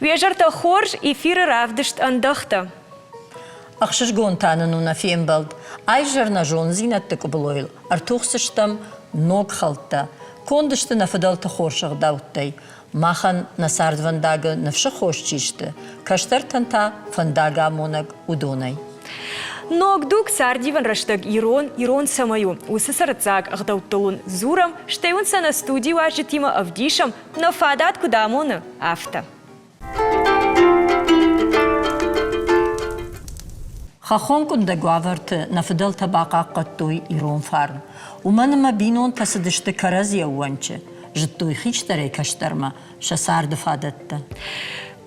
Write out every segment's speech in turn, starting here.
Уе зӕртӕ хорз, эфиры равдыст ӕндӕхтӕ. Ӕхсызгон та нын у нӕ фембӕлд. Айзӕр нӕ зондзинӕдты къуыбылойыл ӕртухдзыстӕм ног хӕлттӕ. Конд сты нӕ фыдӕлты хорз ӕгъдӕуттӕй. Махӕн нӕ цардвӕндагы ныфсы хос чи сты, кӕстӕртӕн та фӕндагамонӕг уыдонӕй. Ног дуг цардивӕн рӕстӕг ирон, ирон цӕмӕй у, уыцы цӕрӕццаг ӕгъдӕуттыл уын дзурӕм, стӕй уын сӕ нӕ студийы уазджытимӕ ӕвдисӕм, нӕ фадат куыд амоны, афтӕ. Хӕххон къуындӕг уавӕрты нӕ фыдӕлтӕ бахъахъхъӕдтой ирон фарн. Уымӕн ӕмӕ бинонтӕ цыдысты кӕрӕдзи ӕууӕнчы, зыдтой хистӕрӕй кӕстӕрмӕ сӕ царды фадӕттӕ.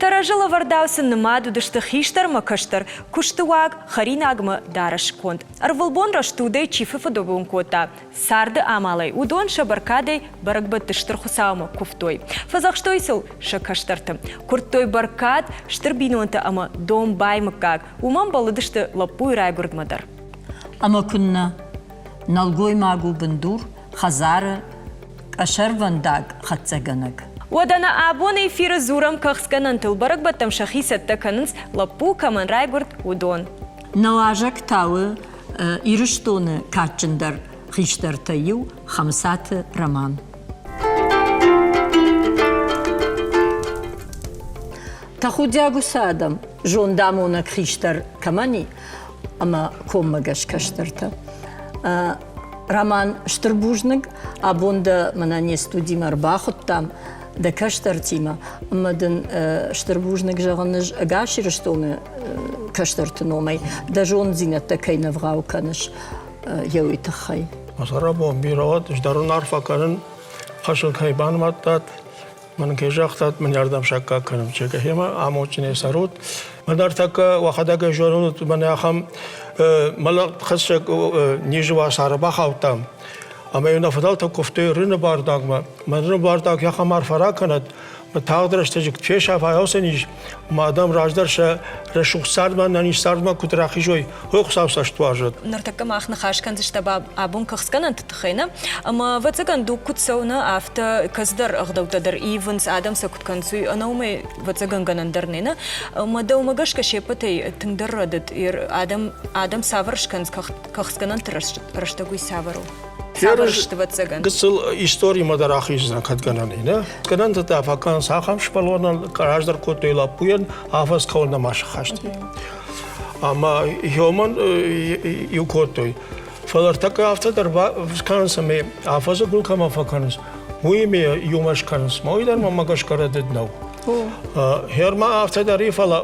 Тӕрӕзы лӕвӕрдау сын нымад уыдысты хистӕрмӕ кӕстӕр, куысты уаг, хӕринагмӕ дарӕс конд. Ӕрвылбон рӕстудӕй чи фӕфыдӕбон кодта, царды амалӕй уыдон сӕ бӕркадӕй бӕрӕгбӕтты Стыр Хуыцаумӕ куывтой. Фӕдзӕхстой сыл сӕ кӕстӕрты. Куырдтой бӕркад, стыр бинонтӕ ӕмӕ домбай мыггаг. Уымӕн бӕллыдысты лӕппуйы райгуырдмӕ дӕр. Ӕмӕ куыннӕ? Нӕлгоймаг у бындур, хӕдзары къӕсӕрвӕндаг хӕццӕгӕнӕг. Уӕдӕ нӕ абоны эфиры дзурӕм кӕхцгӕнӕнтыл бӕрӕгбӕттӕм сӕхи цӕттӕ кӕнынц, лӕппу кӕмӕн райгуырд, уыдон. Нӕ уазӕг та у Ирыстоны кадджындӕр хистӕртӕй иу Хӕмыцаты Роман. Тӕхудиаг уыцы адӕм, зондамонӕг хистӕр кӕмӕн и, ӕмӕ коммӕгӕс кӕстӕртӕ. Роман, стыр бузныг, абон дӕ мӕнӕ не студимӕ ӕрбахуыдтам дӕ кӕстӕртимӕ ӕмӕ дын стыр бузныг зӕгъын ӕз ӕгас Ирыстоны кӕстӕрты номӕй дӕ зонддзинӕдтӕ кӕй нӕ вгъау кӕныс, йӕ уый тыххӕй. Сӕрӕбон бирӕ уӕд, ӕз дӕр уын арфӕ кӕнын, хӕсыл кӕй банымадтат, мӕн кӕй загътат, мӕн ардӕм саккаг кӕнын чекӕхемӕ, амондджынӕй цӕрут. Мӕн ӕртӕккӕ уӕхӕдӕг ӕй зонут, мӕнӕ ахӕм мӕлӕтхӕссӕг низы уацары бахаудтам. Ӕмӕ-иу нӕ фыдӕлтӕ куывтой рыны бардагмӕ. Мӕн рыны бардаг ахӕм арфӕ ракӕнӕд, тагъд рӕстӕджы куыд фесӕфа низ, ӕмӕ адӕм раздӕр сӕ рӕсугъд цардмӕ, ӕнӕниз цардмӕ куыд рахизой, уый Хуыцау цӕст уарзӕд. Ныртӕккӕ мах ныхас кӕндзыстӕм абон кӕхцгӕнӕнты тыххӕй, нӕ? Ӕмӕ, ӕвӕццӕгӕн, дуг куыд цӕуы, нӕ, афтӕ кӕцыдӕр ӕгъдӕуттӕ дӕр ивынц, адӕм сӕ куыд кӕнынц, уый ӕнӕ уымӕй, ӕвӕццӕгӕн, гӕнӕн дӕр нӕ, нӕ? Ӕмӕ дӕумӕ гӕсгӕ се ппӕтӕй тынгдӕр рӕдыд адӕм, адӕм цавӕр скӕнынц кӕхцгӕнӕнты рӕстӕг, уый цавӕр у? Цавӕр сты, ӕвӕццӕгӕн? Гыццыл историмӕ дӕр ахиздзынӕ кӕд гӕнӕн и, нӕ? Гӕнӕнтӕ та фӕкӕнынц ахӕм сывӕллонӕн, раздӕр кодтой лӕппуйӕн, афӕдз кӕуыл нӕма сыххӕст. Ӕмӕ хиомӕн иу кодтой. Фӕлӕ ӕртӕккӕ афтӕ дӕр скӕнынц ӕмӕ афӕдзы гуыл кӕмӕн фӕкӕнынц, уыимӕ иумӕ скӕнынц. Мӕ уый дӕр мӕнмӕ гӕсгӕ рӕдыд нӕу. Херма афтӕ дӕр и, фӕлӕ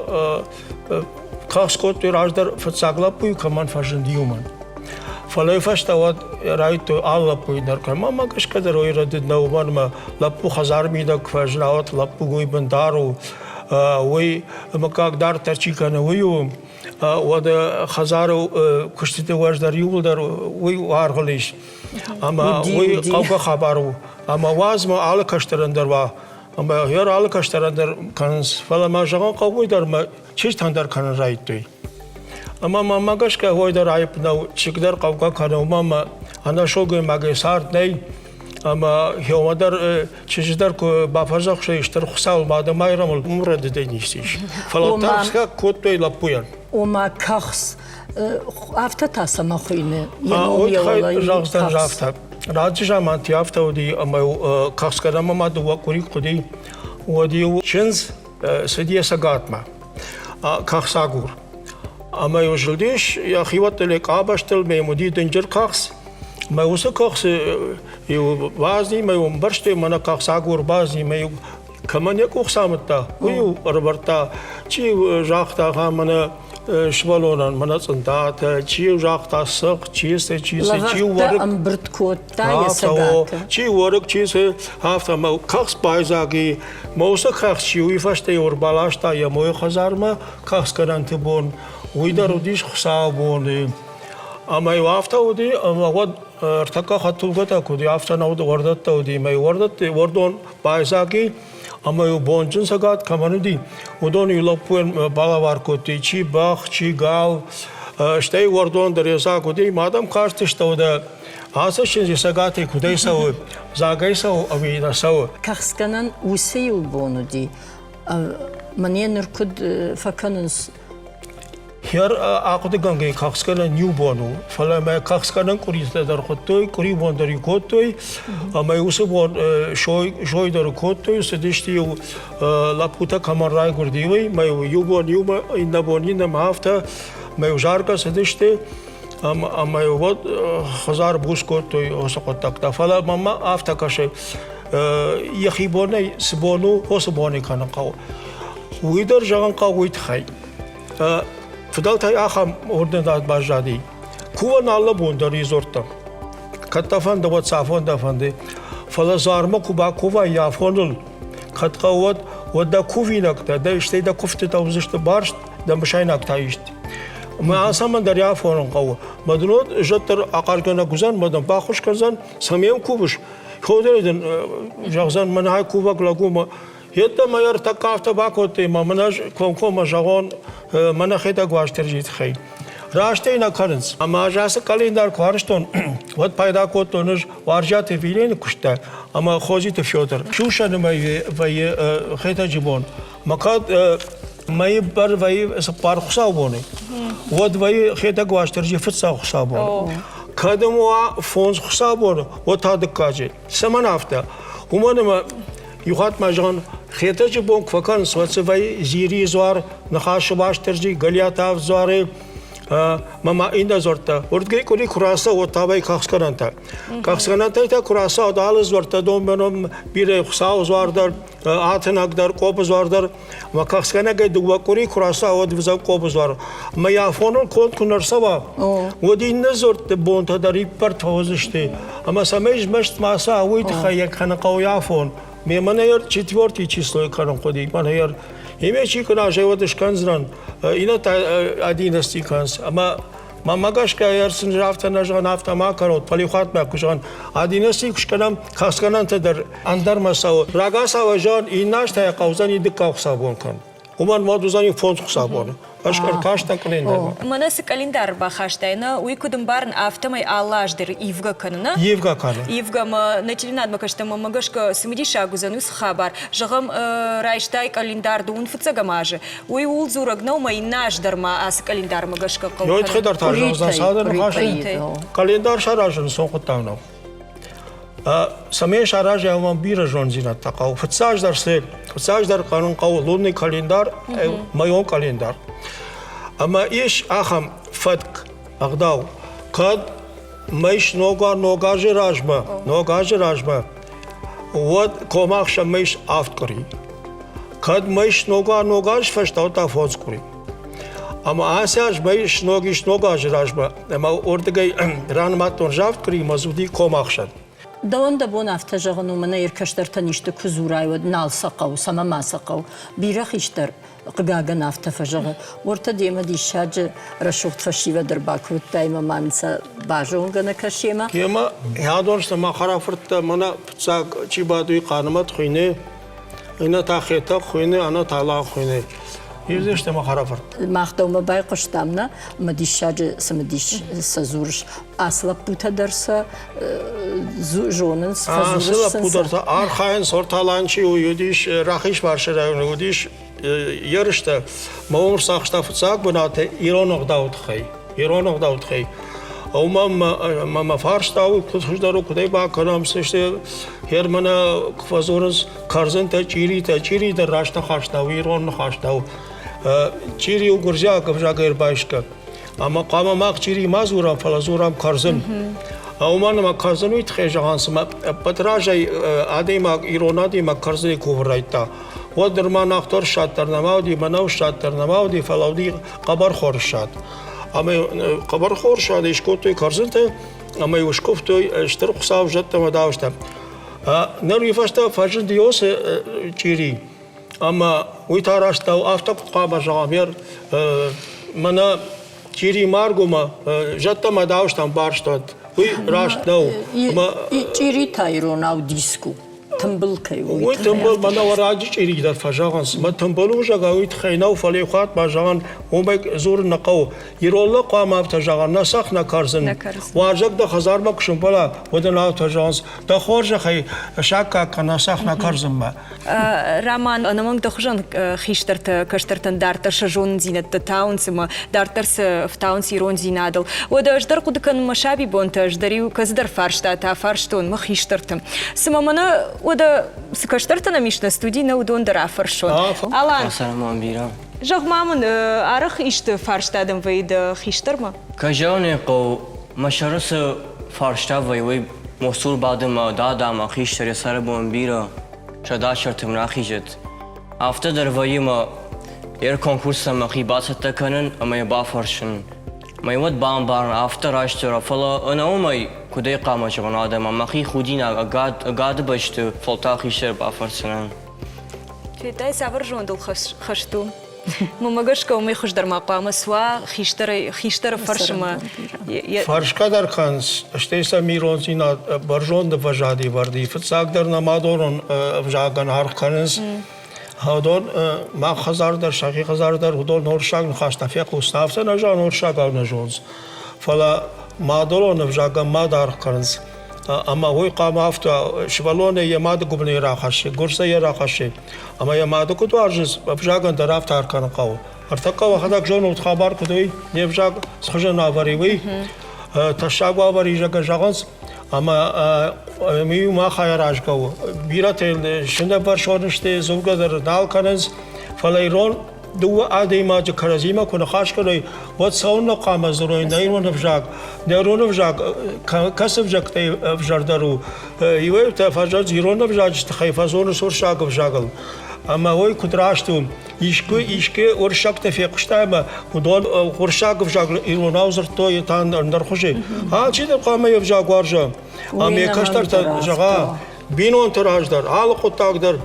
кӕхц кодтой раздӕр фыццаг лӕппуйы кӕмӕн фӕзынд иумӕн. Фӕлӕ фӕстӕ уӕд райдыдтой алы лӕппуйы дӕр кӕнын. Мӕнмӕ гӕсгӕ дӕр уый рӕдыд нӕу, уымӕн ӕмӕ лӕппу хӕдзары мидӕг фӕзынауӕд, лӕппу уый бындар у, уый мыггаг дарддӕр чи кӕны, уый у. Уӕд хӕдзары куыстыты уӕз дӕр иууылдӕр уый аргъыл ис. Ӕмӕ уый хъӕугӕ хабар у. Ӕмӕ уадз мӕ алы кӕстӕрӕн дӕр уа. Ӕмӕ йӕ алы кӕстӕрӕн дӕр кӕнынц. Фӕлӕ ма зӕгъын хъӕуы уый дӕр мӕ чызджытӕн дӕр кӕнын райдыдтой. Ӕмӕ мӕнмӕ гӕсгӕ уой дӕр аипп нӕу, чызг дӕр хъӕугӕ кӕны, уымӕн ӕмӕ ӕнӕ сылгоймагӕй цард нӕй. Ӕмӕ хеуӕ дӕр чызджы дӕр куы бафӕдзӕхсой Стыр Хуыцауыл Мады Майрӕмыл, уым рӕдыдӕй ницы ис. Фӕлӕ тӕрсгӕ кодтой лӕппуйӕн. Ома кӕхц, афтӕ та цӕмӕ хуыйны? Йӕ ном йӕ уӕлӕ Зӕгъдзӕн афтӕ. Раджы заманты афтӕ уыди, ӕмӕ кӕхцгӕнӕнмӕ ма дыууӕ къуыри хъуыди, уӕд-иу чындз цыди йӕ цӕгатмӕ кӕхцагур. Ӕмӕ-иу зылдис йӕ хиуӕттыл, йӕ къабӕзтыл, ме уыди дынджыр кӕхц. Мӕ уыцы кӕхцы иу базни, мӕ-иу ӕмбӕрстой, мӕнӕ кӕхцагур базни, мӕ-иу кӕмӕн йӕ къух самыдта, уый-иу ӕрӕвӕрдта, чи загъта, гъа, мӕнӕ сывӕллонӕн мӕнӕ цъындатӕ, чи загъта сых, чи цы, чи цы, чи уӕрыкк. ӕмбырд кодта йӕ цӕгаты. Чи уӕрыкк, чи цы, афтӕ мӕ кӕхц байдзаг и. Мӕ уыцы кӕхц чи уый фӕстӕ йӕ ӕрбаласта йӕ мойы хӕдзармӕ кӕхцгӕнӕнты бон. Уый дӕр уыдис хуыцаубоны. Ӕмӕ-иу афтӕ уыди, ӕмӕ уӕд ӕртӕккӕ хӕдтулгӕтӕ куыд уыди, афтӕ нӕ уыд, уӕрдӕттӕ уыди. Ӕмӕ уӕрдӕтты уӕрдон байдзаг и, ӕмӕ-иу бонджын цӕгат кӕмӕн уыди, уыдон-иу лӕппуйӕн балӕвар кодтой чи бӕх, чи гал, стӕй уӕрдон дӕр йӕ дзаг уыди. Ӕмӕ адӕм кастысты, уӕдӕ ацы чындз цӕгатӕй куыдӕй цӕуы, дзагӕй цӕуы ӕви нӕ цӕуы. Кӕхцгӕнӕн уыцы иу бон уыди. Мӕнӕ ныр куыд фӕкӕнынц? Хӕр ахъуыдыгӕнгӕ кӕхцгӕнӕн иу бон у, фӕлӕ мӕ кӕхцгӕнӕн къуыритӕ дӕр хуыдтой, къуыри бон дӕр кодтой, ӕмӕ уыцы бон сой дӕр кодтой, цыдысты-иу лӕппутӕ кӕмӕн райгуырди, уый, мӕ иу бон иумӕ, иннӕ бон иннӕмӕ афтӕ, мӕ заргӕ цыдысты, ӕмӕ уӕд хӕдзар буц кодтой уыцы хъуыддӕгтӕ. Фӕлӕ мӕнмӕ афтӕ кӕсы, йӕхи бонӕй цы бон у, уыцы бонӕй кӕнын хъӕуы. Уый дӕр зӕгъын хъӕуы уый тыххӕй. Фыдӕлтӕй ахӕм уырнынад баззади. Кувӕн алы бон дӕр изордта. Кӕд дӕ фӕнды, уӕд цафон дӕ фӕнды. Фӕлӕ дзуармӕ куы бакувай йӕ афоныл, кӕд хъӕуы, уӕд, уӕд дӕ кувинӕгтӕ, дӕ стӕй дӕ куывдтытӕ уыдзысты барст, дӕ мысайнаг та ист. Мӕ алцӕмӕн дӕр йӕ афонын хъӕуы. Мӕ дын уӕд зӕд дӕр ахъазгӕнӕг уыдзӕн, мӕ дын баххуыс кӕндзӕн, цӕмӕй йӕм кувыс. Ходӕй дын зӕгъдзӕн, мӕнӕ ай кувӕг лӕг у, Йеддӕмӕ ӕртӕккӕ афтӕ бакодтой, ӕмӕ мын ӕз комкоммӕ зӕгъон, мӕнӕ Хетӕг Уастырджийы тыххӕй. Раст ӕй нӕ кӕнынц. Ӕмӕ ӕз ацы къӕлиндар куы арызтон, уӕд пайда кодтон ӕз Уарзиаты Вилены куысттӕ ӕмӕ Хозиты Федор. Сусӕны мӕй вӕййы Хетӕджы бон. Мӕ кӕд мӕйы бӕр вӕййы цыппар хуыцаубоны, уӕд вӕййы Хетӕг Уастырджи фыццаг хуыцаубон. Кӕд ӕм уа фондз хуыцаубоны, уӕд та дыккаджы. Цӕмӕн афтӕ? Уымӕн ӕмӕ Иу хатт ма зӕгъын, Хетӕджы бон куы фӕкӕнынц, уӕд дзы вӕййы Зирийы дзуар, Ныхасы Уастырджи, Гӕлиаты авд дзуары, мӕ ма иннӕ дзуӕрттӕ. Уырдыгӕй къуыри куы рацӕуы, уӕд та вӕййы кӕхцгӕнӕнтӕ. Кӕхцгӕнӕнтӕй та куы рацӕуы, алы дзуӕрттӕ донбӕном бирӕ Хуыцауы дзуар дӕр, Атынӕг дӕр, Къобы дзуар дӕр. Мӕ кӕхцгӕнӕгӕй дыууӕ къуыри куы рацӕуа, уӕд уыдзӕн Къобы дзуар. Мӕ йӕ афоныл конд куы нӕ рцӕуа, уӕд иннӕ дзуӕртты бонтӕ дӕр иппӕрд фӕуыдзысты. Ӕмӕ цӕмӕй змӕст ма цӕуа, уый тыххӕй йӕ кӕнын хъӕуы афон. Ме мӕнӕ четвертый числойы кӕнын хъуыди, мӕнӕ Имӕ чи куы разӕй уӕд скӕндзынӕн, иннӕтӕ одиннадцати кӕнынц. Ӕмӕ мӕмӕ гӕсгӕ ӕрцын афтӕ нӕ зӕгъын, афтӕ ма кӕнут, фӕлӕ куы зӕгъын, одиннадцати куы скӕнӕм, кӕсгӕнӕнтӕ дӕр ӕндӕрмӕ цӕуы. Рагацау зӕгъын, иннӕ азтӕ хъӕудзӕни дыккаг хуыцаубон кӕнын. Уымӕн уӕд уыдзӕни фондз хуыцаубоны. Ӕз ӕркастӕн къӕлиндармӕ. Мӕнӕ цы къӕлиндар ӕрбахастай, нӕ, уый куыд ӕмбарын, афтӕмӕй алы аз дӕр ивгӕ кӕны, нӕ? Ивгӕ кӕны. Ивгӕ ӕмӕ нӕ телеуынадмӕ кӕстӕм ӕмӕ гӕсгӕ цымыдисаг уыдзӕн уыцы хабар. Зӕгъӕм, райстай къӕлиндар дыууын фыццӕгӕм азы. Уый ууыл дзурӕг нӕу, ӕмӕ иннӕ аз дӕр ма ацы къӕлиндармӕ гӕсгӕ хъӕуы кӕнын. Йой дӕр та зӕгъдзӕн цалдӕр ныхасы. Къӕлиндар саразын цы хъуыддаг нӕу. Цӕмӕй саразӕм, уымӕн бирӕ зонддзинӕдтӕ хъӕуы. Фыццаджыдӕр цы фыццаджыдӕр кӕнын хъӕуы лунный календар, мӕйон календар. Ӕмӕ ис ахӕм фӕтк, ӕгъдау, кӕд мӕй сног уа ног азы размӕ, ног азы размӕ, уӕд комахсӕн мӕй авд къуыри. Кӕд мӕй сног уа ног аз фӕстӕ, уӕд та фондз къуыри. Ӕмӕ ацы аз мӕй сног ис ног азы размӕ, ӕмӕ уырдыгӕй ранымадтон завд къуыримӕ уыди комахсӕн. Дӕуӕн дӕ бон афтӕ зӕгъын у, мӕнӕ кӕстӕртӕн исты куы дзурай, уӕд нал сӕ хъӕуы, цӕмӕ ма сӕ хъӕуы. Бирӕ хистӕр, хъыгагӕн, афтӕ фӕзӕгъы. Уӕртӕ демӕ диссаджы рӕсугъд фӕсивӕд ӕрбакодтай ӕмӕ ма сӕ базонгӕ нӕ кӕсемӕ. Гемӕ, адон сты мӕ хӕрӕфырттӕ, мӕнӕ фыццаг чи бады, уый Хъанымӕт хуыйны, иннӕ та Хетӕг хуыйны, ӕнӕ та Лаг хуыйны. Ивдзысты мӕ хӕрӕфырт. Мах дӕумӕ байхъуыстам, нӕ? Ӕмӕ диссаджы цымыдис сӕ дзурыс. Ацы лӕппутӕ дӕр сӕ зонынц, фӕдзурыс Ацы лӕппу дӕр та архайынц, Орталанчи уыдис, Рахизфарсы районы уыдис ерыстӕ. Мӕ уым ӕрцахста фыццаг бынаты ирон ӕгъдауы тыххӕй. Ирон ӕгъдауы тыххӕй. Уымӕ мӕ фарста у, куыд хуыздӕр у, куыдӕй бакӕнӕм, цы сты, Германы куы фӕдзурынц кӕрдзынтӕ, чъиритӕ, чъири дӕр раст ныхас нӕу, ирон ныхас нӕу. Чъири у гуырдзиаг ӕвзагӕй ӕрбайсгӕ. Ӕмӕ хъуамӕ мах чъири ма дзурӕм, фӕлӕ дзурӕм кӕрдзын. Уымӕн ӕмӕ кӕрдзын уый тыххӕй зӕгъӕн, цыма ӕппӕт разӕй адӕймаг, ирон адӕймаг кӕрдзынӕй кувын райдыдта. Уӕд нырма нӕхдор ссад дӕр нӕма уыди, мӕнӕу ссад дӕр нӕма уыди, фӕлӕ уыди хъӕбӕрхор ссад. Ӕмӕ хъӕбӕрхор ссадӕй скодтой кӕрдзынтӕ, ӕмӕ-иу скуывтой Стыр Хуыцау зӕдтӕ ӕмӕ дауджытӕ. Ныр уый фӕстӕ фӕзынд Иосы чъири, ӕмӕ уый та раст нӕу, афтӕ куыд хъуамӕ зӕгъӕм, мӕнӕ чъири маргомӕ зӕдтӕ ӕмӕ дауджытӕм барст уӕд. Уый раст нӕу. Чъири та иронау диск у. тымбыл кӕй у. Уый тымбыл, мӕнӕ уӕраджы чъири дӕр фӕзӕгъынц. Мӕ тымбыл у, зӕгъгӕ, уый тыххӕй нӕу, фӕлӕ иу хатт ма зӕгъӕн, уымӕй дзурын нӕ хъӕуы. Ирон лӕг хъуамӕ афтӕ зӕгъа, нӕ цӕхх, нӕ кӕрдзын. Уарзӕг дӕ хӕдзармӕ куы сӕмбӕла, уӕд ын афтӕ зӕгъынц, дӕ хорзӕхӕй саккаг кӕн нӕ цӕхх, нӕ кӕрдзынмӕ. Роман ӕнӕмӕнг дӕ хуызӕн хистӕртӕ кӕстӕртӕн дарддӕр сӕ зонындзинӕдтӕ тауынц ӕмӕ дарддӕр сӕ фтауынц ирондзинадыл. Уӕдӕ ӕз дӕр хъуыды кӕнын мӕ сабибонтӕ, ӕз дӕр-иу кӕцыдӕр фарстатӕ фарстон мӕ хистӕрты. Цымӕ мӕнӕ уӕдӕ цы кӕстӕртӕ нӕм ис нӕ студийы, нӕ уыдон дӕр афӕрсон. Алан, бирӕ. Зӕгъ-ма мын, арӕх исты фарста дӕм вӕййы дӕ хистӕрмӕ? Кӕй зӕгъын ӕй хъӕуы, мӕ сӕры цы фарста вӕййы, уый Мосур бады мӕ дада мӕ хистӕр йӕ сӕры бон бирӕ сӕдӕсӕртӕм рахизӕд. Афтӕ дӕр вӕййы мӕ йе конкурсӕн мӕхи бацӕттӕ кӕнын ӕмӕ йӕ бафӕрсын. Мӕ уӕд бамбарын, афтӕ растдӕр, фӕлӕ ӕнӕ уымӕй куыдӕй хъуамӕ зӕгъон адӕмӕн, мӕхи худинаг ӕгад, ӕгады бӕсты фӕлтау хистӕр бафӕрсынӕн. Федтай, цавӕр зондыл хӕст у? Мӕнмӕ гӕсгӕ уымӕй хуыздӕр ма хъуамӕ суа хистӕрӕй хистӕры фӕрсымӕ. Фӕрсгӕ дӕр кӕнынц, стӕй сӕм ирондзинад бӕрзонд ӕвӕзади вӕрди. Фыццагдӕр нӕ мадонон ӕвзагӕн аргъ кӕнынц. Уыдон мах хӕдзар дӕр, сӕхи хӕдзар дӕр, уыдон уырыссаг ныхӕстӕ фехъусынц. Афтӕ нӕ зӕгъын, уырыссагау нӕ зонынц. Фӕлӕ мадӕлон ӕвзагӕн мад аргъ кӕнынц. Ӕмӕ уый хъуамӕ афтӕ сывӕллонӕй йӕ мады гуыбынӕй рахӕссы, гуырцӕй йӕ рахӕссы. Ӕмӕ йӕ мады куыд уарзынц, ӕвзагӕн дӕр афтӕ ӕркӕнын хъӕуы. Ӕртӕккӕ уӕхӕдӕг зонут хабар куыд уый, не взаг цхуызӕн уавӕри уый, тӕссаг уавӕри зӕгъгӕ зӕгъынц, ӕмӕ иу махӕй аразгӕ у. Бирӕтӕ сынӕввӕрсон сты, дзургӕ дӕр нал кӕнынц, фӕлӕ ирон дыууӕ адӕймаджы кӕрӕдзимӕ куы ныхас кӕной, уӕд цӕуылнӕ хъуамӕ дзурой нӕ ирон ӕвзаг, нӕ ирон ӕвзаг кӕцы ӕвзӕгтӕй ӕвзӕрдӕр у? Иуӕй-иутӕ фӕзӕгъынц ирон ӕвзаджы тыххӕй фӕзонынц уырыссаг ӕвзагыл. Ӕмӕ уый куыд раст у? Искуы искуы уырыссӕгтӕ фехъуыста ӕмӕ уыдон уырыссаг ӕвзагыл иронау дзырдтой та ӕндӕр хуызы. Алчидӕр хъуамӕ йе взаг уарза. Ӕмӕ йӕ кӕстӕртӕ зӕгъа, бинонты раз дӕр, алы хъуыддаг дӕр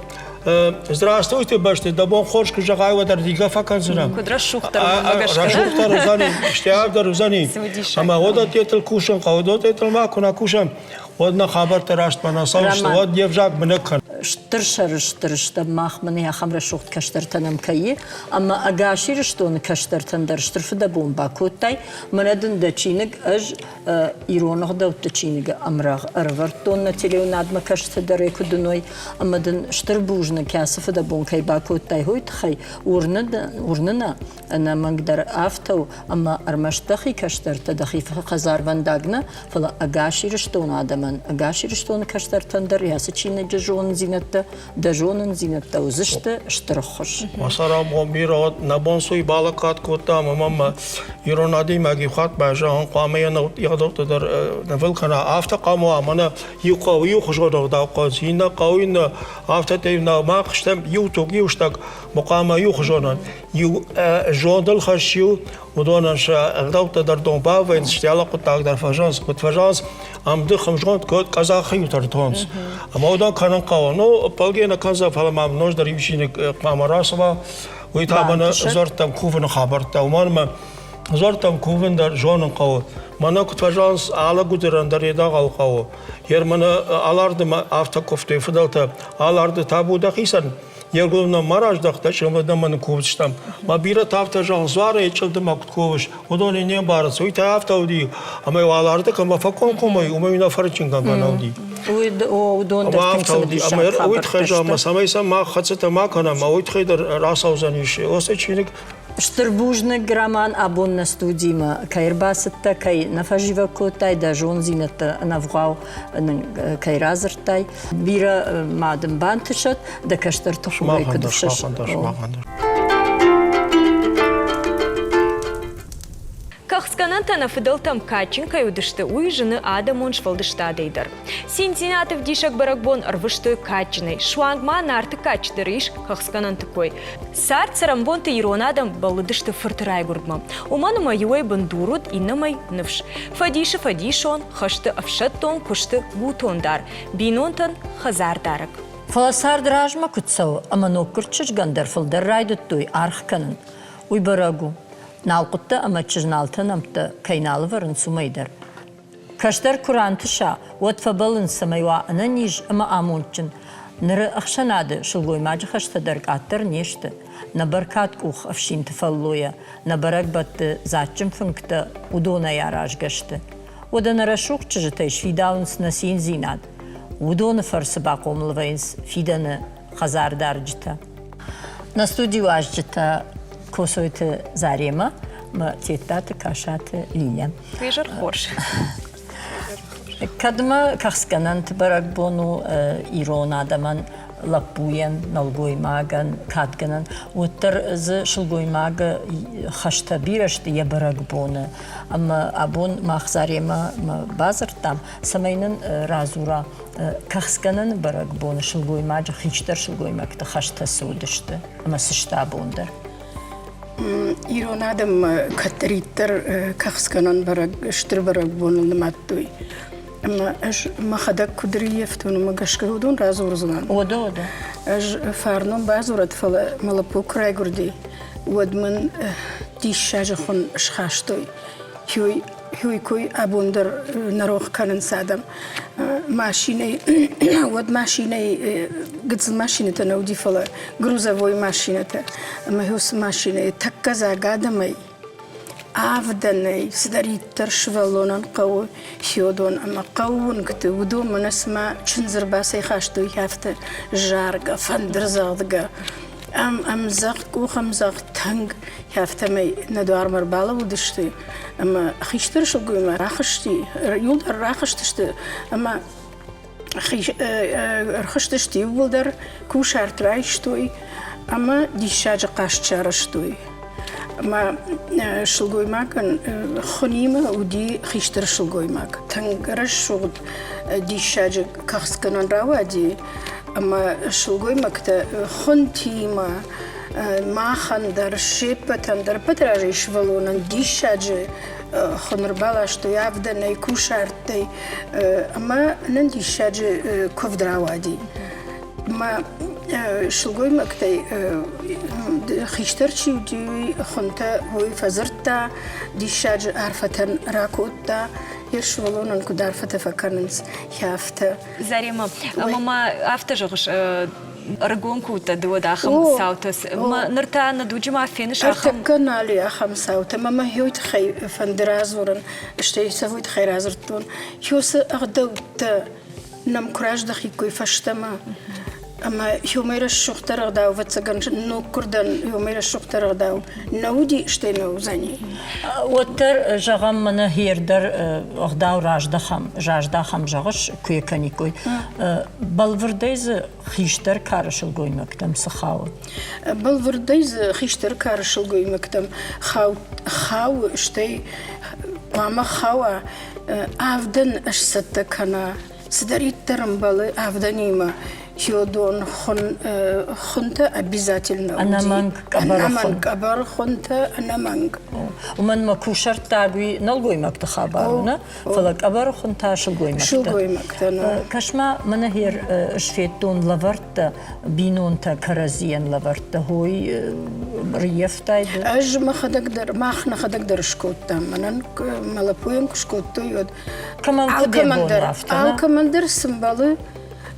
Здравствуйте, бӕсты, дӕ бон хорз куы зӕгъай, уӕд ӕрдигӕ фӕкӕндзынӕ. Куыд рӕсугъддӕр Рӕсугъддӕр уыдзӕни, стӕй уыдзӕни. Ӕмӕ уӕд кусын хъӕуы, уӕд ма куы нӕ кусӕм, уӕд нӕ хабӕрттӕ рӕстмӕ нӕ цӕуынц, уӕд не взаг мынӕг кӕны. Стыр сӕрыстыр стӕм мах мын ахӕм рӕсугъд кӕстӕртӕ нӕм кӕй и, ӕмӕ ӕгас Ирыстоны кӕстӕртӕн дӕр стыр фыдӕбон бакодтай. Мӕнӕ дын дӕ чиныг ӕз ирон ӕгъдӕутты чиныгы ӕмрӕгъ ӕрӕвӕрдтон нӕ телеуынадмӕ кӕсджытӕ дӕр ӕй куыд уыной, ӕмӕ дын стыр бузныг, кӕцы фыдӕбон кӕй бакодтай, уый тыххӕй. Уырны нӕ, ӕнӕмӕнгдӕр афтӕ у, ӕмӕ ӕрмӕст дӕхи кӕстӕртӕ, дӕхи хӕдзарвӕндаг нӕ, фӕлӕ ӕгас Ирыстоны адӕмӕн, ӕгас Ирыстоны кӕстӕртӕн дӕр ацы чиныджы зонындзинӕдтӕ, дӕ зонындзинӕдтӕ уыдзысты стыр ӕххуыс. Мӕ бирӕ нӕ бон суй балӕггад кодтам ӕмӕ мӕ ирон адӕймаг иу хатт базӕгъын хъуамӕ йӕ ӕгъдӕуттӕ дӕр нывыл кӕна. Афтӕ хъуамӕ уа, мӕнӕ иу хъӕуы иухуызон ӕгъдау хъӕуынц, иннӕ хъӕуы иннӕ, афтӕ нӕ мах стӕм иу туг, иу стӕг, хъуамӕ иухуызонӕн иу зондыл хӕсс-иу, уыдонӕн сӕ ӕгъдӕуттӕ дӕр донбавӕйынц, стӕлы хъуыддаг дӕр фӕзӕгъынц, куыд фӕзӕгъынц, ӕмдых, ӕмзонд куыд къӕдзӕхы иу тӕртонц. Ӕмӕ уыдон кӕнын хъӕуы. Ну, ӕппӕлгӕ нӕ кӕндзӕн, фӕлӕ ма ноджыдӕр иу чиныг хъуамӕ рацӕуа, уый та мӕнӕ дзуӕрттӕм кувыны хабӕрттӕ. Уымӕн ӕмӕ дзуӕрттӕм кувын дӕр зонын хъӕуы. Мӕнӕ куыд фӕзӕгъынц, алы гуыдырӕн дӕр йе дӕгъӕл хъӕуы. Йер мӕнӕ алардымӕ афтӕ куывтой фыдӕлтӕ, аларды табу дӕхицӕн, йе ргом нӕм ма раздӕхта, чъылдымӕ нӕ кувдзыстӕм. Мӕ бирӕтӕ афтӕ зӕгъынц, дзуарӕй чъылдымӕ куыд кувыс, уыдон ӕй не мбарынц. Уый та афтӕ уыди, ӕмӕ уӕларды кӕмӕ фӕкомкоммӕ, уымӕй нӕ фӕрынчынгӕнгӕ нӕ уыди. Уыдон дӕр тынг цымыдисаг Уый тыххӕй зӕгъ, цӕмӕй сӕ мах хӕццӕтӕ ма кӕнӕм, уый тыххӕй дӕр рацӕудзӕнис уыцы чиныг. Стыр бузныг, Роман, абон нӕ студимӕ кӕй ӕрбацыдтӕ, кӕй нӕ фӕзивӕг кодтай, дӕ зондзинӕдтӕ ӕнӕвгъау нын кӕй радзырдтай. Бирӕ ма дын бантысӕд, дӕ кӕстӕрты хурӕй куыд ӕфсӕс. Кӕхцгӕнӕнтӕ нӕ фыдӕлтӕм кадджын кӕй уыдысты, уый зыны адӕмон сфӕлдыстадӕй дӕр. Циндзинады ӕвдисӕг бӕрӕгбон ӕрвыстой кадджынӕй, суанг ма Нарты кадджы дӕр ис кӕхцгӕнӕнты кой. Цард цӕрӕнбонты ирон адӕм бӕллыдысты фырты райгуырдмӕ. Уымӕн ӕмӕ иуӕй бындур уыд, иннӕмӕй ныфс. Фӕдисы фӕдисон, хӕсты ӕфсӕддон, куысты гутондар, бинонтӕн хӕдзардарӕг. Фӕлӕ цард размӕ куыд цӕуы ӕмӕ ноггуырд чызгӕн дӕр фылдӕр райдыдтой аргъ кӕнын, уый бӕрӕг у. Налхъуыттӕ ӕмӕ чызналты нӕмттӕ кӕй нал ӕвӕрынц, уымӕй дӕр. Кӕстӕр куы рантыса, уӕд фӕбӕллынц, цӕмӕй уа ӕнӕниз ӕмӕ амондджын. Ныры ӕхсӕнады сылгоймаджы хӕстӕ дӕр къаддӕр не сты. Нӕ бӕркадкъух ӕфсинты фӕллойӕ, нӕ бӕрӕгбӕтты дзаджджын фынгтӕ уыдонӕй аразгӕ сты. Уӕдӕ нӕ рӕсугъд чызджытӕй сфидауынц нӕ циндзинад. Уыдоны фӕрцы бахъомыл вӕййынц фидӕны хӕдзардарджытӕ. Нӕ студийы уазджытӕ Косойты Заремӕ ӕмӕ Тедтаты Касаты Лиля. Изӕр хорз. Кӕдмӕ кӕхцгӕнӕнты бӕрӕгбон у ирон адӕмӕн, лӕппуйӕн, нӕлгоймагӕн, кадгӕнӕн, уӕддӕр дзы сылгоймагы хӕстӕ бирӕ сты йӕ бӕрӕгбоны. Ӕмӕ абон мах Заремӕ бадзырдтам, цӕмӕй нын радзура кӕхцгӕнӕны бӕрӕгбоны сылгоймаджы хистӕр сылгоймӕгты хӕстӕ цы уыдысты ӕмӕ цы сты абон дӕр. Ирон адӕммӕ кӕддӕриддӕр кӕхцгӕнӕн бӕрӕг стыр бӕрӕгбоныл нымадтой. Ӕмӕ ӕз мӕхӕдӕг куыд рыййӕфтон, уымӕ гӕсгӕ уыдон радзурдзынӕн. Уӕдӕ, уӕдӕ. Ӕз фарнон бадзурӕд, фӕлӕ мӕ лӕппу куы райгуырди, уӕд мын диссаджы хуын схастой. Хюй кой абон дӕр нӕ рох кӕнынц адӕм. Машинӕйы, уӕд машинӕйы гыццыл машинӕтӕ нӕ уыди, фӕлӕ грузовой машинӕтӕ. Ӕмӕ уыцы машинӕйы тӕккӕ дзаг адӕмӕй, авдӕнӕй цыдӕриддӕр сывӕллонӕн хъӕуы хиодон ӕмӕ хъӕууынгты, уыдон мӕнӕ цыма чындз ӕрбацӕйхастой, афтӕ заргӕ, фӕндырдзӕгъдгӕ. Ӕм ӕмдзӕгъд, къухӕмдзӕгъд тынг, афтӕмӕй нӕ дуармӕ ӕрбалӕууыдысты ӕмӕ хистӕр сылгоймаг рахызти, иуылдӕр рахызтысты ӕмӕ ӕрхызтысты иууылдӕр, кусарт райстой ӕмӕ диссаджы хъазт сарӕзтой. Ӕмӕ сылгоймагӕн хуынимӕ уыди хистӕр сылгоймаг. Тынг рӕсугъд диссаджы кӕхцгӕнӕн рауади ӕмӕ сылгоймӕгтӕ хуынтимӕ махӕн дӕр, се ппӕтӕн дӕр, ӕппӕт разӕй сывӕллонӕн диссаджы хуын ӕрбаластой авдӕнӕй, кусӕрттӕй ӕмӕ нын диссаджы куывд рауади. Ӕмӕ сылгоймӕгтӕй хистӕр чи уыди, уый хуынтӕ уый фӕдзырдта, диссаджы арфӕтӕн ракодта, йӕ сывӕллонӕн куыд арфӕтӕ фӕкӕнынц, афтӕ. Заремӕ, ӕмӕ ма афтӕ зӕгъыс, ӕрыгон куы уыдтӕ ды уӕд ахӕм цаутӕ. Ныр та нӕ дуджы ма феныс ахӕм? Ӕртӕккӕ нал и ахӕм цаутӕ. Мӕ мӕ уый тыххӕй фӕнды радзурын, стӕй сӕ уый тыххӕй радзырдтон. Уыцы ӕгъдӕуттӕ нӕм куы раздӕхиккой фӕстӕмӕ, ӕмӕ уымӕй рӕсугъддӕр ӕгъдау, ӕвӕццӕгӕн, ноггуырдӕн уымӕй рӕсугъддӕр ӕгъдау нӕ уыди, стӕй нӕ уыдзӕни. Уӕддӕр, зӕгъӕм, мӕнӕ хердӕр ӕгъдау раздӕхӕм, раздахӕм, зӕгъыс, куы йӕ кӕниккой. Бӕлвырдӕй дзы хистӕр кары сылгоймӕгтӕм цы хауы? Бӕлвырдӕй дзы хистӕр кары сылгоймӕгтӕм хауы, стӕй хъуамӕ хауа авдӕн сцӕттӕ кӕна, цыдӕриддӕр ӕмбӕлы авдӕнимӕ, йодон хуын, хуынтӕ обязательно Ӕнӕмӕнг къӕбӕры хуын. Ӕнӕмӕнг къӕбӕры хуынтӕ, ӕнӕмӕнг. Уымӕн мӕ кусӕрттаг уый нӕлгоймӕгты хабар у, нӕ? Фӕлӕ къӕбӕры хуын та сылгоймӕгтӕ. Сылгоймӕгтӕ, нӕ. Кӕс-ма, мӕнӕ хер сфедтон лӕвӕрттӕ, бинонтӕ кӕрӕдзийӕн лӕвӕрттӕ, хой рыййӕфтай ды? Ӕз мӕхӕдӕг дӕр, мах нӕхӕдӕг дӕр скодтам. Мӕнӕн мӕ лӕппуйӕн куы скодтой, уӕд Кӕмӕн куыд йӕ бон афтӕ, нӕ? Алкӕмӕн дӕр цы мбӕлы,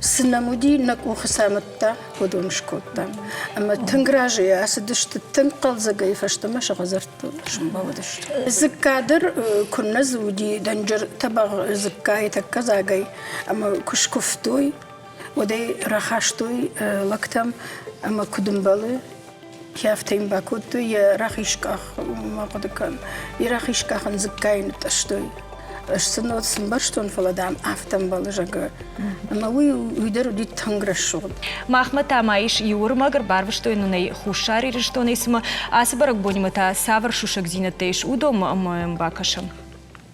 цы нӕм уыди, нӕ къухы цы амыдта, уыдон скодтам. Ӕмӕ тынг разыйӕ ацыдысты, тынг хъӕлдзӕгӕй фӕстӕмӕ сӕ хӕдзӕрттыл сымбӕлдысты. Дзыкка дӕр куыннӕ дзы уыди, дӕнджыр тӕбӕгъ дзыккайы тӕккӕ дзагӕй, ӕмӕ куы скуывтой, уӕд ӕй рахастой лӕгтӕм ӕмӕ куыд ӕмбӕлы, афтӕ йын бакодтой йӕ рахиз къах, ма хъуыды кӕн, йӕ рахиз къах ын дзыккайы нытътъыстой. Ӕз сын уӕд цы мбӕрстон, фӕлӕ, дам, афтӕ ӕмбӕлы, зӕгъгӕ. Ӕмӕ уый, уый дӕр уыди тынг рӕсугъд. Махмӕ та ма ис иу ӕрмӕг, ӕрбарвыстой нын ӕй Хуссар Ирыстонӕй, цымӕ ацы бӕрӕгбонимӕ та цавӕр сусӕгдзинӕдтӕ ис, уыдонмӕ ӕмӕ йӕм бакӕсӕм.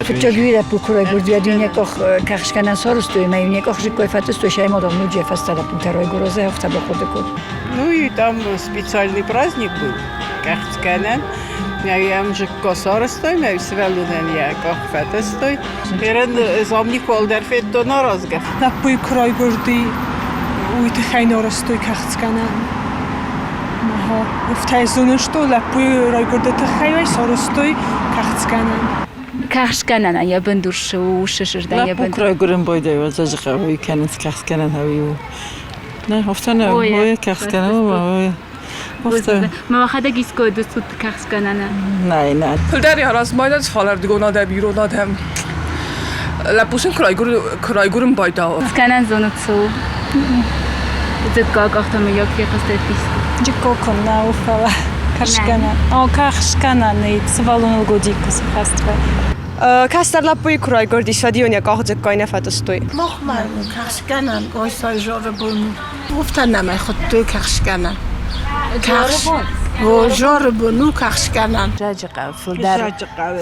Фыццаг лӕппу куы райгуырди, уӕд ин йӕ къох кӕхсгӕнӕн сарӕзтой ӕмӕ йын йӕ къох зыккой фӕтъыстой, сӕймадон нуджы фӕстӕ лӕппутӕ райгуыры афтӕ бахъуыды кодтой. Ну и там специальный праздник был, кӕхцгӕнӕн. Йӕм зыкко сарӕзтой, мӕ сывӕллонӕн йӕ къох фӕтъыстой. Ерын замникол дӕр федтон аразгӕ. Лӕппуйы куы райгуырди, уый тыххӕй нарӕзтой кӕхцгӕнӕн. Афтӕ зонын, что лӕппуйы райгуырды тыххӕй сарӕзтой кӕхцгӕнӕн. Кӕхцгӕнӕн йӕ бындур цы у, усы сырдӕн йӕ Лӕппу куы райгуырын байдайы, уӕд зӕгъы, уый кӕнынц кӕхцгӕнӕн ӕви у. Нӕ, афтӕ нӕ, ой, кӕхцгӕнӕн, ой. Афтӕ. Мӕ уӕхӕдӕг иской дусут кӕхцгӕнӕн? Нӕ, нӕ. Фылдӕр размӕ фалӕрдыгон адӕм, ирон адӕм. Лӕппу сын куы райгуырын байдауы. Скӕнӕн зонут цы у? Дзыкка къӕхтӕ мыййаг фехъуыстай писку. Джикко куыннӕ у, фӕлӕ кӕсгӕнӕн. О, кӕхсгӕнӕн, сывӕллоныл годикку сыхӕствӕ. Кӕстӕр лӕппуйы куы райгуырдис, уӕд-иу ын йӕ къахдзыккой нӕ фӕтъыстой. Махмӕ кӕхсгӕнӕн Къостай зӕрыбон уфтӕ нӕмӕ хуыдтой кӕхсгӕнӕн. О, зӕрыбон у кӕхсгӕнӕн. Жаджыхъӕу фылдӕр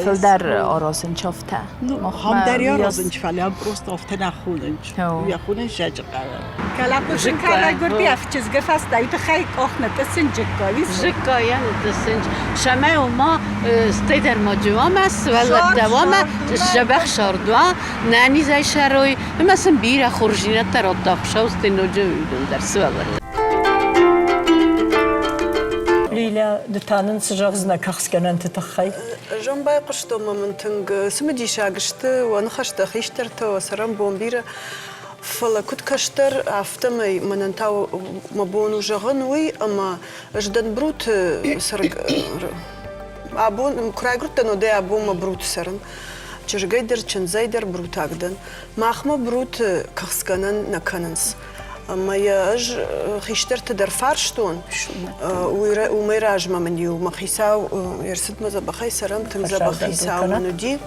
фылдӕр аразынч афтӕ. Ну, хам дӕр аразынч, фӕлӕ просто афтӕ нӕ хонынч. Йӕ хонынч Жаджыхъӕуы. Кӕлӕппусын райгуырди чызгы фӕстӕйы тыххӕй къох нытъыссынч Джыккайы. Джыккайӕ нытъыссынч. Сӕмӕй ома стӕй дӕр ма джуамӕ сывӕллӕттӕ уамӕ сдзӕбӕх сӕрдуа, нӕнизӕй сӕрой ӕмӕ сын бирӕ хорздзинӕдтӕ радта Хуыцау стӕй ноджы уыдон дӕр сывӕллӕттӕ. Лиля, ды та нын цы зӕгъдзынӕ кӕхцгӕнӕнты тыххӕй? Зон байхъуыстон ӕмӕ мын тынг цымыдисаг сты уӕ ныхӕстӕ хистӕртӕ, уӕ цӕрӕнбон бирӕ. Фӕлӕ куыд кӕстӕр, афтӕмӕй мӕнӕн та мӕ бон у зӕгъын уый, ӕмӕ ӕз дӕн Бруты цӕрӕг. Абон куы райгуырдтӕн, уӕдӕй абонмӕ Бруты цӕрын. Чызгӕй дӕр, чындзӕй дӕр брутаг дӕн. Махмӕ Бруты кӕхцгӕнӕн нӕ кӕнынц. Ӕмӕ йӕ ӕз хистӕрты дӕр фарстон. Уымӕй размӕ мын-иу мӕ хицау ӕрцыдмӕ дзӕбӕхӕй цӕрӕм, тынг дзӕбӕх хицау мын уыди.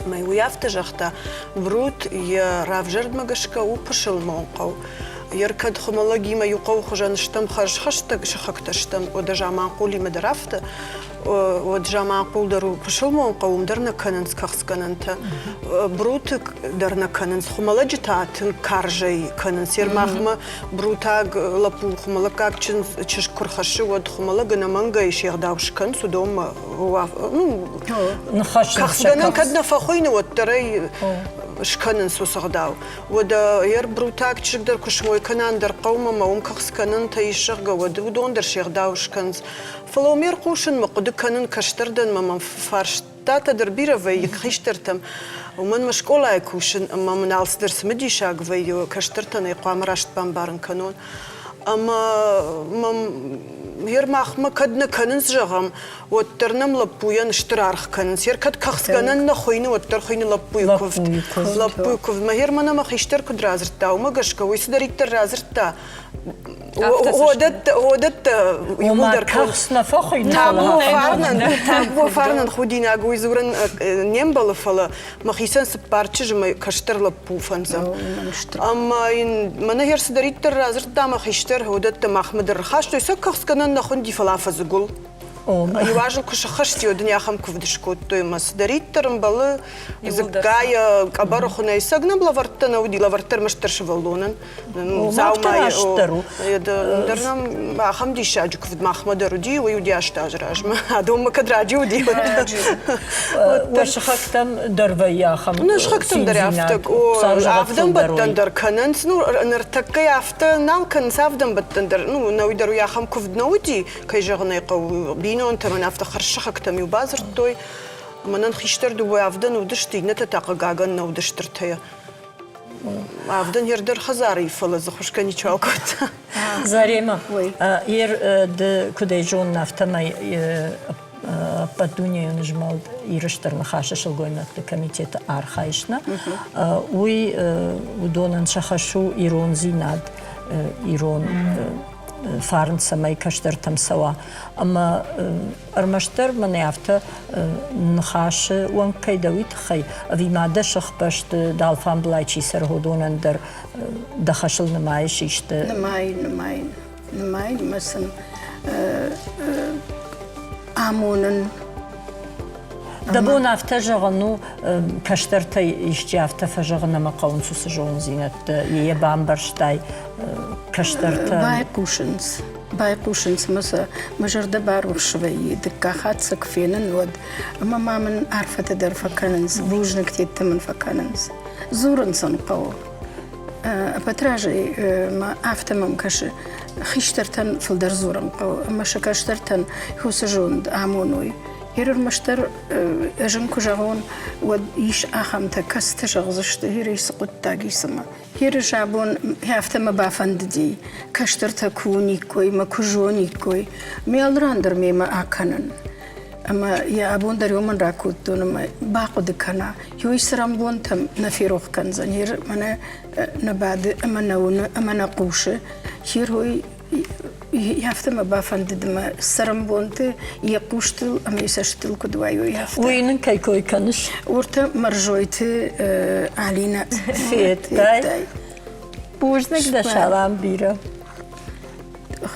Ӕмӕ уый афтӕ загъта, Брут йӕ равзӕрдмӕ гӕсгӕ у пысылмон хъӕу. Йе ркӕд хуымӕллӕгимӕ иу хъӕуы хуызӕн стӕм, хӕрзхӕстӕг сыхӕгтӕ стӕм, уӕдӕ Заманхъулимӕ дӕр афтӕ. Уӕд Заманхъул дӕр у пысылмон хъӕу, уым дӕр нӕ кӕнынц кӕхцгӕнӕнтӕ. Бруты дӕр нӕ кӕнынц, хуымӕллӕджы та тынг карзӕй кӕнынц. Ермахмӕ брутаг лӕппу хуымӕллӕггаг чызг куы рхӕссы, уӕд хуымӕллӕг ӕнӕмӕнгӕй се гъдау скӕнынц, уыдонмӕ ну, кӕхцгӕнӕн кӕд нӕ фӕхуыйны, уӕддӕр ӕй скӕнынц уыцы гъдау. Уӕдӕ йӕ брутаг чызг дӕр куы смой кӕна ӕндӕр хъӕумӕ ӕмӕ уым кӕхц кӕнынтӕ ис, зӕгъгӕ, уӕд уыдон дӕр се гъдау скӕнынц. Фӕлӕ уым ӕрхъусын мӕ хъуыды кӕнын кӕстӕр дӕн ӕмӕ мӕм фарстатӕ дӕр бирӕ вӕййы хистӕртӕм. Уымӕн мӕ скъолайы кусын ӕмӕ мын алцыдӕр цымыдисаг вӕййы, кӕстӕртӕн ӕй хъуамӕ раст бамбарын кӕнон. Ӕмӕ мӕм ер махмӕ кӕд нӕ кӕнынц, зӕгъӕм, уӕддӕр нӕм лӕппуйӕн стыр аргъ кӕнынц. Ер кӕд кӕхцгӕнӕн нӕ хуыйны, уӕддӕр хуыйны лӕппуйы куывд. Лӕппуйы куывд. Мӕ ер мӕнӕ мӕ хистӕр куыд радзырдта, уымӕ гӕсгӕ уый цыдӕриддӕр радзырдта, Уӕдӕттӕ иууылдӕр кӕхц нӕ фӕхуыйны. Табу фарнӕн, табу фарнӕн худинаг уый дзурын не мбӕлы, фӕлӕ мӕхицӕн цыппар чызджы мӕ кӕстӕр лӕппу фӕндзӕм. Ӕмӕ йын мӕнӕ хер цыдӕриддӕр радзырдта мӕ хистӕр, уыдӕттӕ махмӕ дӕр рхастой. Сӕ кӕхцгӕнӕн нӕ хуынди, фӕлӕ афӕдзы гуыл. Иу азыл куы сыххӕсти, уӕд ын ахӕм куывд скодтой ӕмӕ цыдӕриддӕр ӕмбӕлы дзыккайӕ, къӕбӕры хуынӕй цӕг нӕм лӕвӕрттӕ нӕ уыди, лӕвӕрттӕ ӕрмӕстдӕр сывӕллонӕн. Дзаумайы дӕр у. Дӕр нӕм ахӕм диссаджы куывд махмӕ дӕр уыди, уый уыди аст азы размӕ. Адонмӕ кӕд раджы уыди, уӕ сыхӕгтӕм дӕр вӕййы ахӕм Ну, сыхӕгтӕм дӕр афтӕ. Авдӕнбӕттӕн дӕр кӕнынц. Ну, ныртӕккӕ афтӕ нал кӕнынц авдӕнбӕттӕн дӕр. Ну, нӕуый дӕр уый ахӕм куывд нӕ уыди, кӕй зӕгъын ӕй хъӕуы, бинонтӕм афтӕ хӕрзсыхӕгтӕм-иу бадзырдтой. Мӕнӕн хистӕр дыууӕ авдӕн уыдысты, иннӕтӕ та, хъыгагӕн, нӕ уыдысты ртӕйӕ. Авдӕн йе рдӕр хӕдзары, фӕлӕ дзы хуысгӕ ничиуал кодта. Зарема, ер ды куыдӕй зонын, афтӕмӕй ӕппӕтдунейон змӕлд Иры Стыр Ныхасы сылгоймӕгты комитеты архайыс нӕ? Уый уыдонӕн сӕ хӕс у ирондзинад, ирон фарн цӕмӕй кӕстӕртӕм цӕуа. Ӕмӕ ӕрмӕстдӕр мӕнӕ афтӕ ныхасы уӕнг кӕй дӕ, уый тыххӕй, ӕви ма дӕ сыхбӕсты дӕ алфамбылай чи цӕры, уыдонӕн дӕр дӕ хӕсыл нымайыс исты? Нымайын, нымайын. Нымайын ӕмӕ сын амонын. Дӕ бон афтӕ зӕгъын у, кӕстӕртӕй исчи афтӕ фӕзӕгъын ӕмӕ хъӕуынц уыцы зонындзинӕдтӕ, йӕ бамбӕрстай кӕстӕртӕ? Байхъусынц, байхъусынц ӕмӕ сӕ мӕ зӕрдӕ барухс вӕййы. Дыккаг хатт сӕ куы фенын, уӕд ӕмӕ ма мын арфӕтӕ дӕр фӕкӕнынц, бузныгтӕ мын фӕкӕнынц. Дзурын сын хъӕуы. Ӕппӕт разӕй ма афтӕ мӕм кӕсы, хистӕртӕн фылдӕр дзурын хъӕуы ӕмӕ сӕ кӕстӕртӕн уыцы зонд амоной. Ер ӕрмӕстдӕр ӕз ын куы зӕгъон, уӕд ис ахӕмтӕ, кӕцытӕ зӕгъдзысты, Ерӕй цы хъуыддаг и цымӕ. Ерыс абон афтӕ мӕ бафӕндыди, кӕстӕртӕ куы уыниккой мӕ куы зониккой, ме алыран дӕр мемӕ акӕнын. Ӕмӕ йӕ абон дӕр уымӕн ракодтон ӕмӕ бахъуыды кӕна, уый цӕрӕнбонтӕм нӕ ферох кӕндзӕн. Ер мӕнӕ нӕ бады ӕмӕ нӕ уыны ӕмӕ нӕ хъусы. Ер уый афтӕ мӕ бафӕндыд ӕмӕ цӕрӕнбонты йӕ хъустыл ӕмӕ йӕ цӕстытыл куыд уайой, афтӕ. Уый нын кӕй кой кӕныс? Уыртӕ Мӕрзойты Алинӕ. Федтай? Бузныг дӕ салам бирӕ.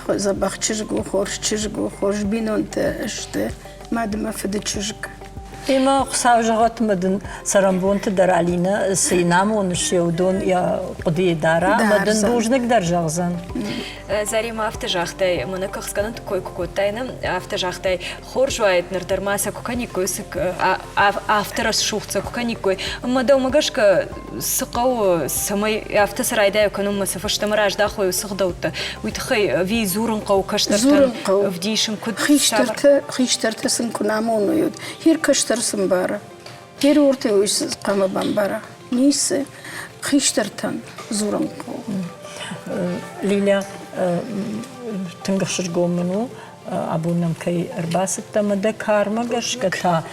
Дзӕбӕх чызг у, хорз чызг у, хорз бинонтӕ сты. Мад ӕмӕ фыды чызг. Ӕмӕ Хуыцау зӕгъӕт ӕмӕ дын цӕрӕнбонты дӕр Алинӕ цы йын амоныс, йӕ уыдон йӕ хъуыдыйы дара ӕмӕ дын бузныг дӕр зӕгъдзӕн. Заремӕ афтӕ загътай, мӕнӕ кӕхцгӕнӕнты кой куы кодтай, нӕ? Афтӕ загътай, хорз уаид, ныр дӕр ма сӕ куы кӕниккой, афтӕ рӕсугъд сӕ куы кӕниккой. Ӕмӕ дӕумӕ гӕсгӕ цы хъӕуы, цӕмӕй афтӕ цы райдайа кӕнынмӕ, цы фӕстӕмӕ раздахой уыцы гъдӕуттӕ, уый тыххӕй ӕви дзурын хъӕуы кӕстӕртӕн, ӕвдисын куыд Хистӕртӕ, хистӕртӕ сын куы нӕ амоной, уӕд хир кӕстӕр цы мбары? Хир уорты уый цы хъуамӕ бамбара? Ницы. Хистӕртӕн дзурын хъӕуы. Лиля, тынг ӕхсызгон мын у, абон нӕм кӕй ӕрбацыдтӕ ӕмӕ дӕ кармӕ гӕсгӕ та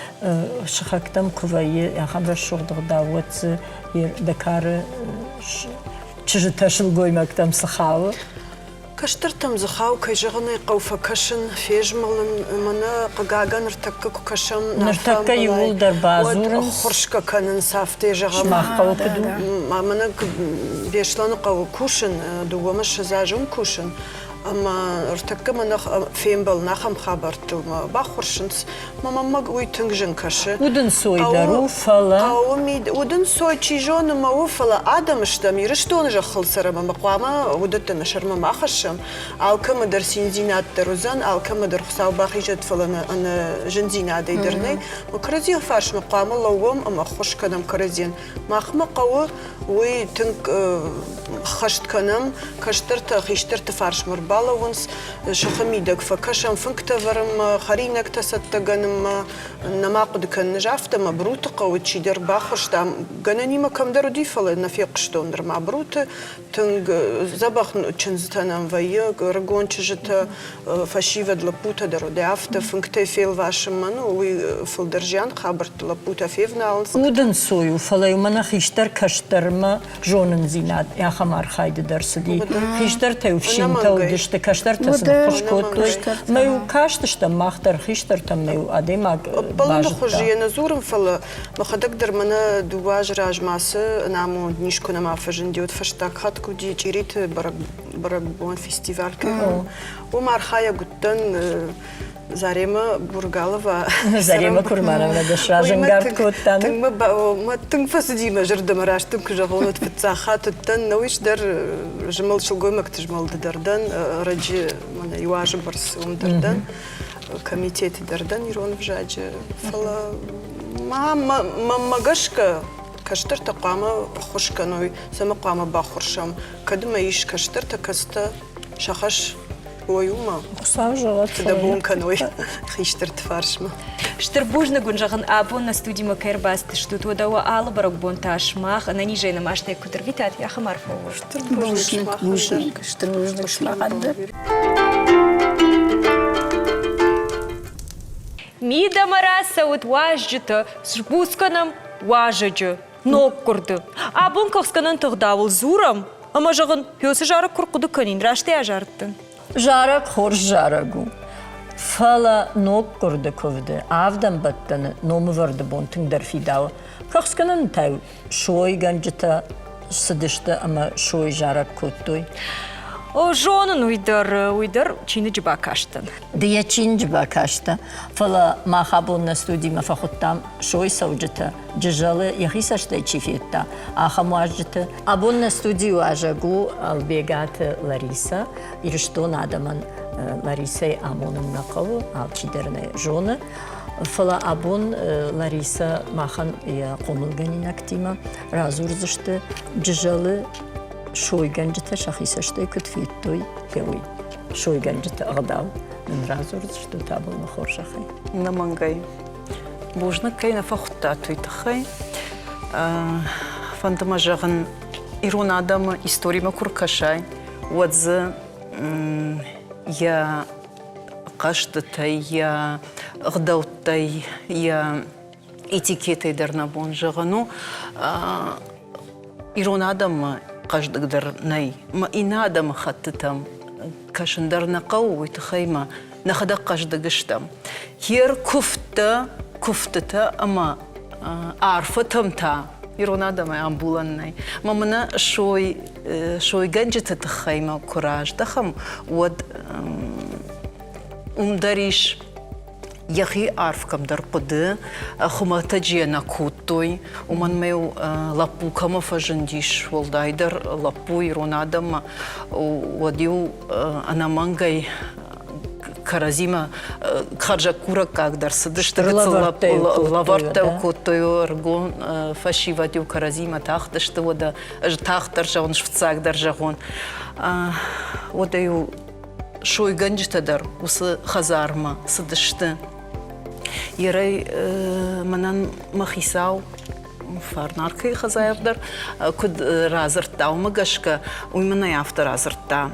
сыхӕгтӕм куы вӕййы ахӕм рӕсугъд ӕгъдау, уӕд дзы дӕ кары чызджытӕ сылгоймӕгтӕм цы хауы? Кӕстӕртӕм дзы хауы, кӕй зӕгъын ӕй хъӕуы, фӕкӕсын, фезмӕлын. Мӕнӕ, хъыгагӕн, ныртӕккӕ куы кӕсӕм, Ныртӕккӕ иууылдӕр бадзурынц. Ӕххуырсгӕ кӕнынц, афтӕ зӕгъӕм. Сымах хъӕуы куыд у? Мӕнӕ Беслӕны хъӕуы кусын, дыууӕмӕ 20 азы уым кусын. Ӕмӕ ӕртӕккӕ мӕнӕ фембӕлын ахӕм хабӕрттыл мӕ баххуырсынц. Мӕ мӕнмӕ уый тынг зын кӕсы. Удынцой дӕр у, фӕлӕ. Хъӕуы мид удынцой чи зоны мӕ у, фӕлӕ адӕм стӕм, Ирыстоны зӕххыл цӕрӕм ӕмӕ хъуамӕ уыдӕттӕ нӕ сӕрмӕ ма хӕссӕм. Алкӕмӕ дӕр циндзинад дӕр уыдзӕн, алкӕмӕ дӕр Хуыцау бахизӕд, фӕлӕ ӕнӕ зындзинадӕй дӕр нӕй. Мӕ кӕрӕдзийы фарсмӕ хъуамӕ лӕууӕм ӕмӕ ӕххуыс кӕнӕм кӕрӕдзийӕн. Махмӕ хъӕуы уый тынг ххӕст кӕнӕм, кӕстӕртӕ хистӕрты фарсмӕ ӕрбалӕууынц, сыхы мидӕг фӕкӕсӕм фынгтӕ ӕвӕрынмӕ, хӕринӕгтӕ цӕттӕ кӕнынмӕ. Нӕма хъуыды кӕнын ӕз афтӕ, ӕмӕ Бруты хъӕуы чидӕр баххуырста, гӕнӕнимӕ кӕмдӕр уыди, фӕлӕ нӕ фехъуыстон нырма Бруты. Тынг дзӕбӕх чындзытӕ нӕм вӕййы, ӕрыгон чызджытӕ, фӕсивӕд лӕппутӕ дӕр уыди афтӕ, фынгтӕй фелвасынмӕ, ну, уый фылдӕр зиан хабӕртты лӕппутӕ февналынц. Удӕнцой у, фӕлӕ-иу мӕнӕ хистӕр кӕстӕрмӕ зонындзинад ахӕм архайды дӕр цыди. Хистӕртӕ-иу фсинтӕ уыдысты, кӕстӕртӕ сын ӕххуыс кодтой. Мӕ-иу кастыстӕм мах дӕр хистӕртӕм, мӕ-иу адӕймаг Ӕппӕлыны хуызы йӕ нӕ дзурын, фӕлӕ мӕхӕдӕг дӕр мӕнӕ дыууӕ азы размӕ ацы ӕнамонд низ куы нӕма фӕзынди, уӕд фӕстаг хатт куы уыди чъириты бӕрӕгбон фестиваль кӕй уым архайӕг уыдтӕн Зарема Бургалова. Зарема Курмановна дӕ сразӕнгард кодта. Тынг тынг фӕцыди мӕ зӕрдӕмӕ раст дын куы зӕгъон, уӕд фыццаг хатт уыдтӕн, нӕуис дӕр змӕлд сылгоймӕгты змӕлды дӕр дӕн, ӕрӕджы мӕнӕ иу азы бӕрц уым дӕр дӕн, комитеты дӕр дӕн ирон ӕвзаджы, фӕлӕ мӕнмӕ гӕсгӕ кӕстӕртӕ хъуамӕ ӕххуыс кӕной, цӕмӕ хъуамӕ баххуырсӕм, кӕд ма ис кӕстӕртӕ, кӕцытӕ сӕ хӕс уой уымӕ. Хуыцау зӕгъӕд. Фыдӕбон кӕной хистӕрты фарсмӕ. Стыр бузныг уын зӕгъын, абон нӕ студимӕ кӕй ӕрбацыдыстут, уӕдӕ уӕ алы бӕрӕгбон та сымах ӕнӕнизӕй нымӕстӕй куыд ӕрвитат, ахӕм арфӕ уӕ. Стыр бузныг, бузныг, стыр бузныг сымахӕн дӕр. Мидӕмӕ рацӕут уазджытӕ, сбуц кӕнӕм уазӕджы ноггуырды. Абон кӕхцгӕнӕн тыгъдауыл дзурӕм, ӕмӕ зӕгъын, Пёсы зарӕг куы рхъуыды кӕнин, раст ӕй азардтӕн. Зарӕг хорз зарӕг у, фӕлӕ ноггуырды куывды авдӕнбӕттӕны номывӕрды бон тынгдӕр фидауы. Кӕхцгӕнӕны та-иу сойгӕнджытӕ цыдысты ӕмӕ сой зарӕг кодтой. О, зонын уый дӕр, уый дӕр чиныджы бакастӕн. Ды йӕ чиныджы бакастӕ, фӕлӕ мах абон нӕ студимӕ фӕхуыдтам сой цӕуджытӕ, Джызӕлы йӕхи цӕстӕй чи федта, ахӕм уазджыты. Абон нӕ студийы уазӕг у Ӕлбегаты Ларисӕ. Ирыстон адӕмӕн Ларисӕйы амонын нӕ хъӕуы, алчидӕр нӕ зоны. Фӕлӕ абон Ларисӕ махӕн йӕ хъомылгӕнинӕгтимӕ радзурдзысты Джызӕлы сойгӕнджытӕ сӕхи цӕстӕй куыд федтой, уый. Сойгӕнджыты ӕгъдау. нын радзурдзыстут абоны хорзӕхӕй? Ӕнӕмӕнгӕй. Бузныг, кӕй нӕ фӕхуыдтат, уый тыххӕй. Фӕнды мӕ зӕгъын, ирон адӕмы историмӕ куы ркӕсай, уӕд дзы йӕ хъӕзтытӕй, йӕ ӕгъдӕуттӕй, йӕ этикетӕй дӕр нӕ бон зӕгъын у, ирон адӕммӕ хъӕздыгдӕр нӕй. Мӕ иннӕ адӕмыхӕттытӕм кӕсын дӕр нӕ хъӕуы, уый тыххӕй мӕ нӕхӕдӕг хъӕздыг стӕм. Йе ркуывдтӕ, куывдтытӕ ӕмӕ арфӕтӕм та ирон адӕмӕй ӕмбулӕн нӕй. Мӕ мӕнӕ сой, сойгӕнджыты тыххӕй ма куы раздӕхӕм, уӕд уым дӕр ис йӕхи арф кӕмдӕр хъуыды, хуымӕтӕджы йӕ нӕ кодтой. Уымӕн мӕ-иу лӕппу кӕмӕ фӕзындис, уӕлдайдӕр лӕппу ирон адӕммӕ, уӕд-иу ӕнӕмӕнгӕй кӕрӕдзимӕ хӕрзӕггурӕггаг дӕр цыдысты, лӕвӕрттӕ кодтой ӕрыгон фӕсивӕд-иу кӕрӕдзимӕ тахтысты, уӕдӕ ӕз тагъддӕр зӕгъон, фыццагдӕр зӕгъон. Уӕдӕ-иу сойгӕнджытӕ дӕр уыцы хӕдзармӕ цыдысты. Ерӕй мӕнӕн мӕ хицау Фарнаркӕйы хӕдзар дӕр куыд радзырдта, уымӕ гӕсгӕ уый мӕнӕй афтӕ радзырдта.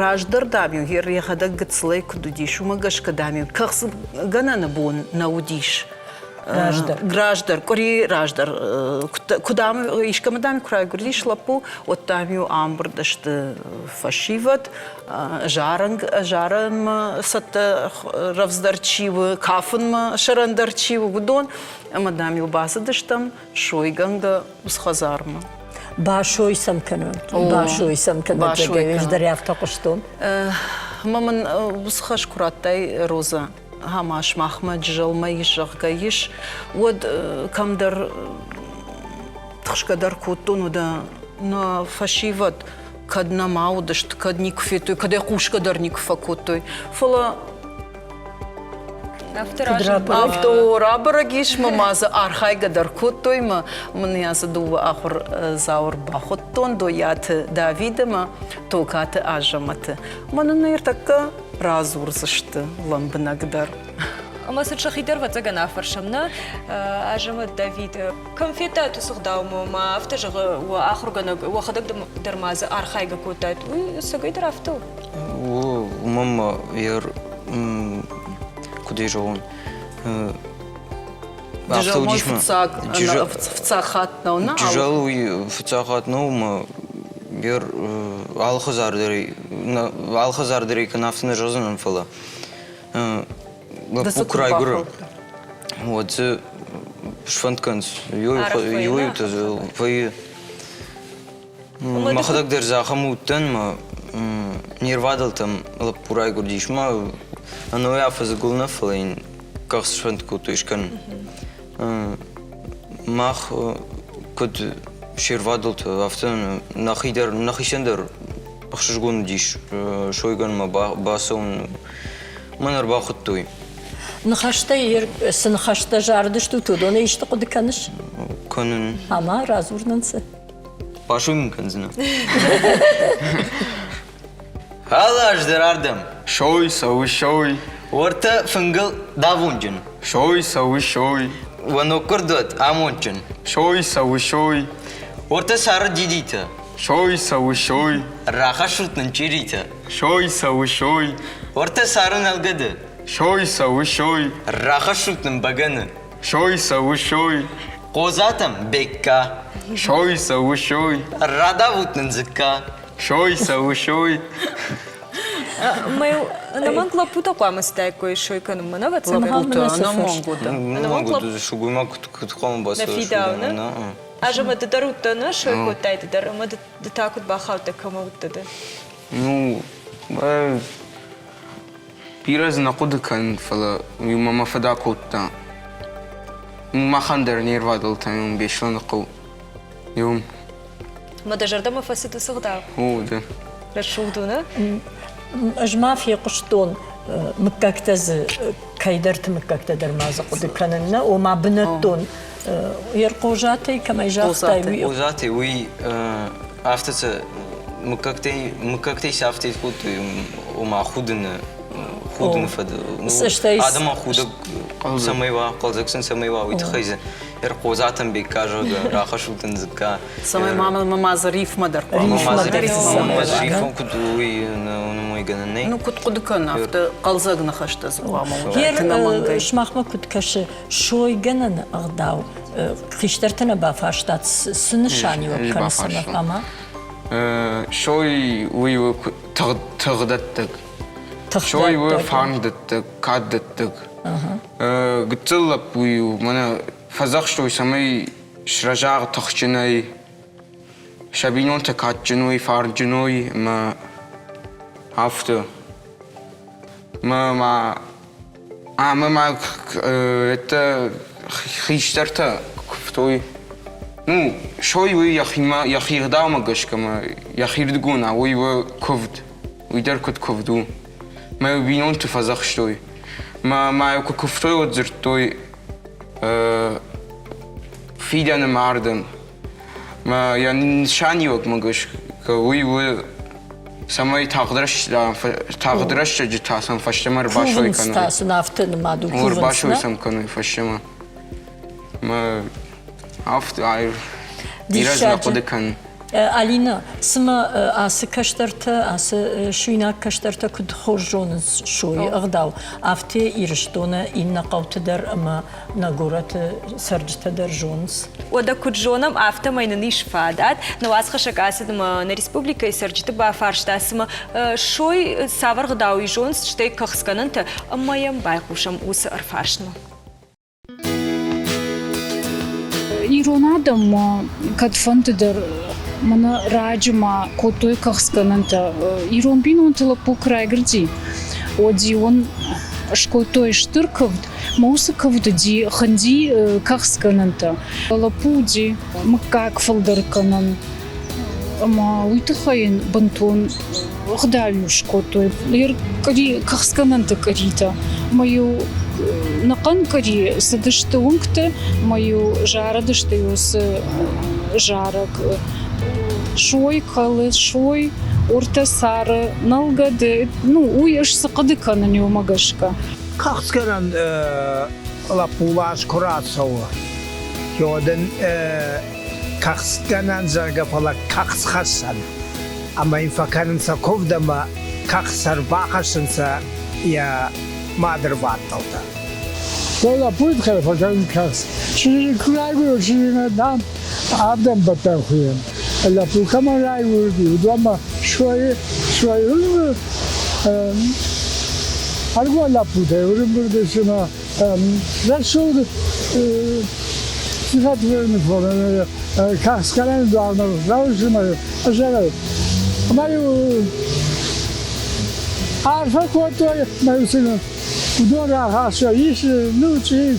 Раздӕр, дам-иу, йӕхӕдӕг гыццылӕй куыд уыдис, уымӕ гӕсгӕ, дам-иу, кӕхцгӕнӕны бон нӕ уыдис. Раздӕр. Раздӕр, къуыри раздӕр. Куы дам, искӕмӕ дам куы райгуырдис лӕппу, уӕд дам-иу амбырд сты фӕсивӕд, зарынг, зарынмӕ цӕттӕ рӕвдздӕр чи у, кафынмӕ сӕрӕндӕр чи у, уыдон. Ӕмӕ, дам-иу бацыдыстӕм сойгӕнгӕ ус хӕдзармӕ. Басой сӕм кӕнын. Басой сӕм кӕнын. Ӕз дӕр афтӕ хъуыстон. Ӕмӕ мын уыцы хӕс куы радтай, Роза, ӕмӕ сымахмӕ Джызӕлмӕ ис, зӕгъгӕ, ис, уӕд кӕмдӕр тыхсгӕ дӕр кодтон, уӕдӕ нӕ фӕсивӕд кӕд нӕма уыдысты, кӕд никуы федтой, кӕд ӕй хъусгӕ дӕр никуы фӕкодтой. Фӕлӕ Афтӕ рабӕрӕг ис, мӕ ма дзы архайгӕ дӕр кодтой, мӕ мын йӕ дзы дыууӕ ахуырдзауы ӕрбахуыдтон Дойаты Давид ӕмӕ Токаты Азӕмӕты. Мӕ нын ныртӕккӕ радзурдзысты лӕмбынӕгдӕр. Ӕмӕ сын сӕхи дӕр ӕвӕццӕгӕн афӕрсӕм, нӕ? Азӕмӕт Давид, кӕм федтат уыцы гъдаумӕ, ма афтӕ зӕгъы уӕ ахуыргӕнӕг, уӕхӕдӕг дӕр ма дзы архайгӕ кодтат, уый ӕцӕгӕйдӕр афтӕ у? Уымӕн ма йӕ куыд ӕй зӕгъон, афтӕ уыдис мӕ фыццаг хатт нӕу, нӕ? Джызӕл уый фыццаг хатт нӕу мӕ алы хӕдзар дӕр алы хӕдзар дӕр кӕн афтӕ нӕ зӕгъдзынӕн, фӕлӕ лӕппу куы райгуыры, уӕд дзы сфӕнд кӕнынц, иуӕй-иутӕ дзы вӕййы Мӕхӕдӕг дӕр дзы ахӕм уыдтӕн, мӕ не рвадӕлтӕм лӕппу райгуырдис ма ӕнӕуый афӕдзы гуыл нӕ, фӕлӕ йын кӕхц сфӕнд кодтой скӕнын. Мах куыд се рвадӕлтӕ, афтӕ нӕхи дӕр, нӕхицӕн дӕр ӕхсызгон уыдис сойгӕнмӕ бацӕуын. Мӕн ӕрбахуыдтой. Ныхӕстӕ цы ныхӕстӕ зарыдыстут, уыдонӕй исты хъуыды кӕныс? Кӕнын. Ӕмӕ радзур нын цы. Басой мын кӕндзынӕ. Алы аз дӕр ардӕм. Сой цӕуы, сой. Уӕртӕ фынгыл давонджын. Сой цӕуы, сой. Уӕ ноггуырд уӕд амондджын. Сой цӕуы, сой. Уӕртӕ цары дидитӕ. Сой цӕуы, сой. Рахӕссут нын чъиритӕ. Сой цӕуы, сой. Уӕртӕ цары нӕлгӕды. Сой цӕуы, сой. Рахӕссут нын бӕгӕны. Сой цӕуы, сой. Хъодзатӕм Бекка. Сой цӕуы, сой. Радавут нын дзыкка. Сой цӕуы, сой. Мӕ ӕнӕмӕнг лӕппутӕ хъуамӕ цыдаиккой сой кӕнынмӕ, нӕ ӕвӕццӕгӕн? Лӕппутӕ, ӕнӕмӕнг уыд. Ӕнӕмӕнг уыд, сылгоймаг куыд хъуамӕ бацӕуа? Нӕ фидауы, нӕ? Ӕз ӕмӕ ды дӕр уыдтӕ, нӕ сой кодтай ды дӕр, ӕмӕ ды та куыд бахаудтӕ, кӕмӕ уыдтӕ ды? Ну, Бирӕ дзы нӕ хъуыды кӕнын, фӕлӕ иу мӕ мӕ фыд акодта. Махӕн дӕр не рвадӕлтӕм уым Беслӕныхъӕу. Иу. Мӕ дӕ зӕрдӕмӕ фӕцыд уыцы гъдау? О, да. Рӕсугъд у, нӕ? Ӕз ма фехъуыстон, мыггӕгтӕ дзы кӕйдӕрты мыггӕгтӕ дӕр ма дзы хъуыды кӕнын, нӕ? Ома бынӕттон Ерхъозатӕй кӕмӕй загътай, уый. Хъозатӕй уый афтӕ цы мыггӕгтӕй мыггӕгтӕй сӕ афтӕ кодтой, ома худыны. худыны фӕдыл. Адӕмӕн худӕг цӕмӕй уа, хъӕлдзӕг сын цӕмӕй уа, уый тыххӕй дзы Ӕрхъозатӕн бекка, зӕгъгӕ, рахӕссут ын дзыкка. Цӕмӕй ма ма дзы рифмӕ дӕр хъуамӕ Ма дзы рифмӕ куыд у, уый нымайгӕнӕн нӕй. Ну, куыд хъуыды кӕн, афтӕ хъӕлдзӕг ныхӕстӕ дзы хъуамӕ уыдаид ӕнӕмӕнгӕй. Сымахмӕ куыд кӕсы, сойгӕнӕны ӕгъдау хистӕрты нӕ бафарстат, цы нысаниуӕг кӕны цымӕ ӕмӕ? Сой уый у тыгъдӕттӕг. Сой у фарндӕттӕг, каддӕттӕг. Гыццыл лӕппу-иу мӕнӕ фӕдзӕхстой, цӕмӕй срӕза тыхджынӕй, сӕ бинонтӕ кадджын уой, фӕрнджын уой ӕмӕ афтӕ. Мӕ ма ӕмӕ ма это хистӕртӕ куывтой. Ну, сой уый йӕхимӕ, йӕхи ӕгъдаумӕ гӕсгӕ мӕ йӕхирдыгонау уый у куывд. Уый дӕр куыд куывд у. Мӕ бинонты фӕдзӕхстой. Мӕ ма куы куывтой, уӕд дзырдтой фидӕны мардӕн. Мӕ йӕ нысаниуӕгмӕ гӕсгӕ уый у, цӕмӕй тагъд рӕстӕджы та сӕм фӕстӕмӕ ӕрбасой кӕной. Та сын афтӕ нымад у кувынц, Ӕрбасой сӕм кӕной фӕстӕмӕ. Мӕ афтӕ бирӕ нӕ хъуыды кӕнын. Алина, цымӕ ацы кӕстӕртӕ, ацы суинаг кӕстӕртӕ куыд хорз зонынц сойы ӕгъдау, афтӕ Ирыстоны иннӕ хъӕуты дӕр ӕмӕ нӕ горӕты цӕрджытӕ дӕр зонынц? Уӕдӕ куыд зонӕм, афтӕмӕй нын ис фадат. Нӕ уацхӕссӕг ацыд ӕмӕ нӕ республикӕйы цӕрджыты бафарста, цымӕ сой цавӕр ӕгъдау и зонынц, стӕй кӕхцгӕнӕнтӕ, ӕмӕ йӕм байхъусӕм уыцы ӕрфарстмӕ. Ирон адӕммӕ кӕдфӕнды дӕр мӕнӕ раджы ма кодтой кӕхцгӕнӕнтӕ. Ирон бинонты лӕппу куы райгуырди, уӕд-иу ын скодтой стыр куывд, ӕмӕ уыцы куывд уыди хынди кӕхцгӕнӕнтӕ. Лӕппу уыди мыггаг фылдӕр кӕнын, ӕмӕ уый тыххӕй йын бынтон ӕгъдау-иу скодтой. Къуыри кӕхцгӕнӕнты къуыритӕ. Ӕмӕ-иу ӕнӕхъӕн къуыри цыдысты уынгты, ӕмӕ-иу зарыдысты уыцы зарӕг. Сой кӕлы, сой, ортӕ цары, нӕлгӕды. Ну, уый ӕз цы хъуыды кӕнын уымӕ гӕсгӕ. Кӕхцгӕнӕн лӕппу лаз куы рацӕуы, уӕд ын кӕхцгӕнӕн, зӕгъгӕ, фӕлӕ кӕхцхӕссӕн. Ӕмӕ йын фӕкӕнынц сӕ куывд ӕмӕ кӕхц ӕрбахӕссынц йӕ мадырвадтӕлтӕ. Лӕппуйы тыххӕй фӕкӕнын кӕхц. Чызджы куы райгуыры, чызджы дам, ардӕм бӕттӕн хуыйӕн. Лӕппу кӕмӕн райгуырди, уыдонмӕ сойы сойы ӕрыгон лӕппутӕй ӕрымбырд сты ӕмӕ рӕсугъд кӕхцгӕнӕн дуармӕ рауызмӕ зӕгъы ӕмӕ-иу арфӕ кодтой ӕмӕ-иу сын уыдон рахастой ис ну чъи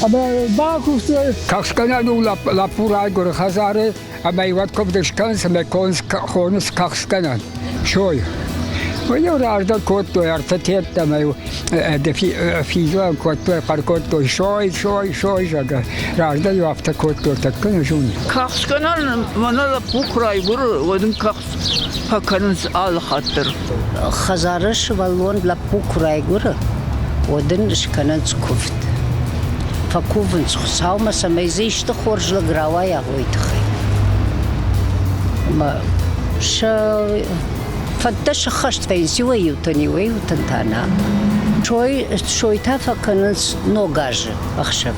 ӕмӕ бакуывтой. Кӕхцгӕнӕн у лӕппу райгуыры хӕдзары ӕмӕ уӕд куывд скӕнынц ӕмӕ хонынц кӕхцгӕнӕн сой. Уый-иу раздӕр кодтой ӕртӕ ӕмӕ-иу физон кодтой, хъӕр кодтой сой, сой, сой, зӕгъгӕ. Раздӕр-иу афтӕ кодтой, тӕккӕ нӕ зонын. Кӕхцгӕнӕн мӕнӕ лӕппу куы райгуыры, уӕд ын кӕхц фӕкӕнынц алы хатт дӕр. Хӕдзары сывӕллон лӕппу куы райгуыры, уӕд ын скӕнынц куывд. Фӕкувынц Хуыцаумӕ, цӕмӕй дзы исты хорз лӕг рауайа, уый тыххӕй. Ӕмӕ сӕ фӕндтӕ сыххӕст вӕййынц иуӕй-иутӕн, иуӕй-иутӕн та нӕ. Сой, сойтӕ фӕкӕнынц Ног азы ӕхсӕв.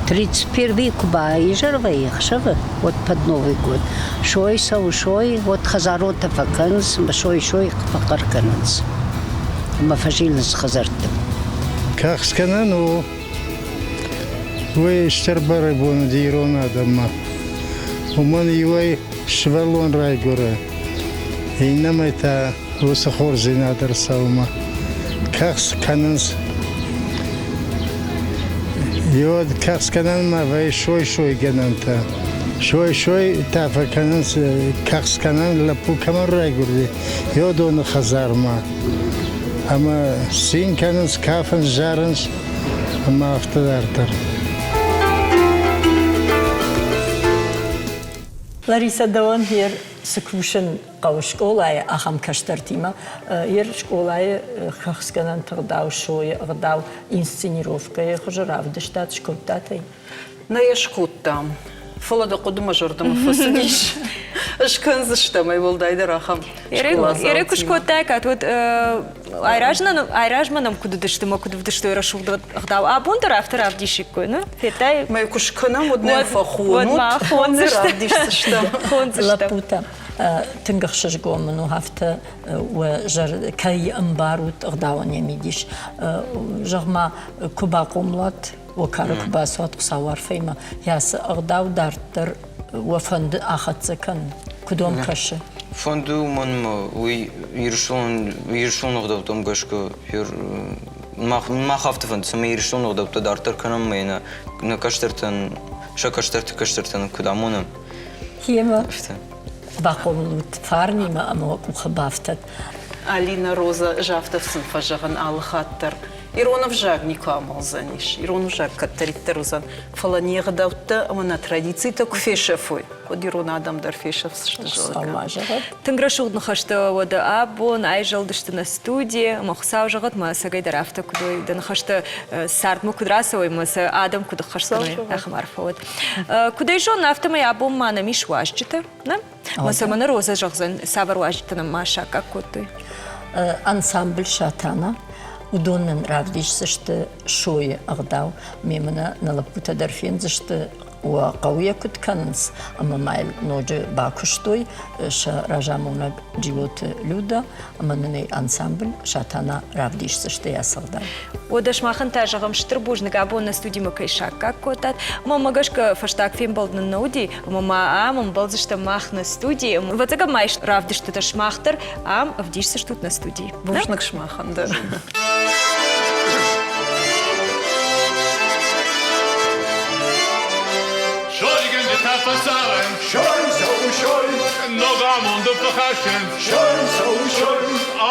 31 куы баизӕр вӕййы ӕхсӕвы, уӕд под Новый год. Сой цӕуы сой, уӕд хӕдзаронтӕ фӕкӕнынц ӕмӕ сой-сой фӕхъӕр кӕнынц ӕмӕ фӕзилынц хӕдзӕртты. Кӕхцгӕнӕн у уый стыр бӕрӕгбон уыди ирон адӕммӕ. Уымӕн иуӕй сывӕллон райгуыры, иннӕмӕй та уыцы хорздзинад ӕрцӕуы Кӕхц кӕнынц. Иуӕд кӕхцгӕнӕнмӕ вӕййы сой-сойгӕнӕнтӕ. Сой-сой та фӕкӕнынц кӕхцгӕнӕн лӕппу кӕмӕн райгуырди, уыдоны хӕдзармӕ. Ӕмӕ цин кӕнынц, кафынц, зарынц ӕмӕ афтӕ дарддӕр. Ларисӕ, дӕуӕн хер. цы кусын хъӕуы скъолайы, ахӕм кӕстӕртимӕ. Ер скъолайы хӕхсгӕнӕнты ӕгъдау, сойы ӕгъдау, инсценировкӕйы хуызы равдыстат, скодтат ӕй? Нӕ йӕ скодтам, фӕлӕ дӕ хъуыды мӕ зӕрдӕмӕ фӕцыдис. Скӕндзыстӕм ӕй уӕлдайдӕр ахӕм Ере куы скодтаиккат, уӕд айразмӕ нӕм куыд уыдысты мӕ куыд ӕвдыстой рӕсугъд ӕгъдау, абон дӕр афтӕ равдисиккой, ну? Федтай? Мӕ куы скӕнӕм, уӕд нӕ фӕхонут, равдисдзыстӕм. Лӕппутӕ, тынг ӕхсызгон мын у афтӕ уӕ кӕй ӕмбарут ӕгъдауӕн йӕ мидис. Зӕгъ-ма, куы бахъомыл уат, уӕ кары куы бацуат Хуыцауы арфӕимӕ, йӕ цы ӕгъдау дарддӕр уӕ фӕнды ахӕццӕ кӕнын? Куыд уӕм кӕсы? Фӕнды уымӕн уый Ирыстон Ирыстоны ӕгъдӕуттӕм гӕсгӕ мах, мах афтӕ фӕнды, цӕмӕй Ирыстоны ӕгъдӕуттӕ дарддӕр кӕнӕм ӕмӕ нӕ, нӕ кӕстӕртӕн, сӕ кӕстӕрты кӕстӕртӕн куыд амонӕм. Темӕ бахъомыл ут фарнимӕ ӕмӕ уӕ къухы бафтӕд. Алина Роза ӕз афтӕ сын фӕзӕгъын алы хатт дӕр. Ирон ӕвзаг никуы амӕлдзӕнис. Ирон ӕвзаг кӕддӕриддӕр уыдзӕн. Фӕлӕ не гъдӕуттӕ ӕмӕ нӕ традицитӕ куы фесӕфой, уӕд ирон адӕм дӕр фесӕфдзысты, зӕгъгӕ. Тынг рӕсугъд ныхӕстӕ уӕдӕ абон айзӕлдысты нӕ студийы ӕмӕ Хуыцау зӕгъӕд, мӕ ӕцӕгӕй дӕр афтӕ куыд уой, дӕ ныхӕстӕ цардмӕ куыд рацӕуой ӕмӕ сӕ адӕм куыд ӕххӕст кӕной, ахӕм арфӕ уӕд. Куыд ӕй зонын, афтӕмӕй абон ма нӕм ис уазджытӕ, нӕ? Ӕмӕ сӕ мӕнӕ Розӕ зӕгъдзӕн, цавӕр уазджытӕ нӕм ма саккаг кодтой? Ансамбль Сатана, уыдон нын равдисдзысты сойы ӕгъдау. Мемӕ нӕ лӕппутӕ дӕр фендзысты уӕ хъӕуы йӕ куыд кӕнынц, ӕмӕ ма йыл ноджы бакуыстой сӕ разамонӕг Джиоты Люда ӕмӕ нын ӕй ансамбль Сатана равдисдзысты йӕ сыгъдӕг. Уӕдӕ сымахӕн та зӕгъӕм стыр бузныг, абон нӕ студимӕ кӕй саккаг кодтат. Мӕнмӕ гӕсгӕ фӕстаг фембӕлд нын нӕ уыди, ӕмӕ ма ам ӕмбӕлдзыстӕм мах нӕ студийы. Ӕвӕццӕгӕн ма равдыстытӕ сымах дӕр ам ӕвдисдзыстут нӕ студийы. Бузныг сымахӕн дӕр. Шойгӕнджытӕ фӕцӕрынц. Шой, цӕуы шой. Ног амонды фӕхӕссынц. Шой, цӕуы шой.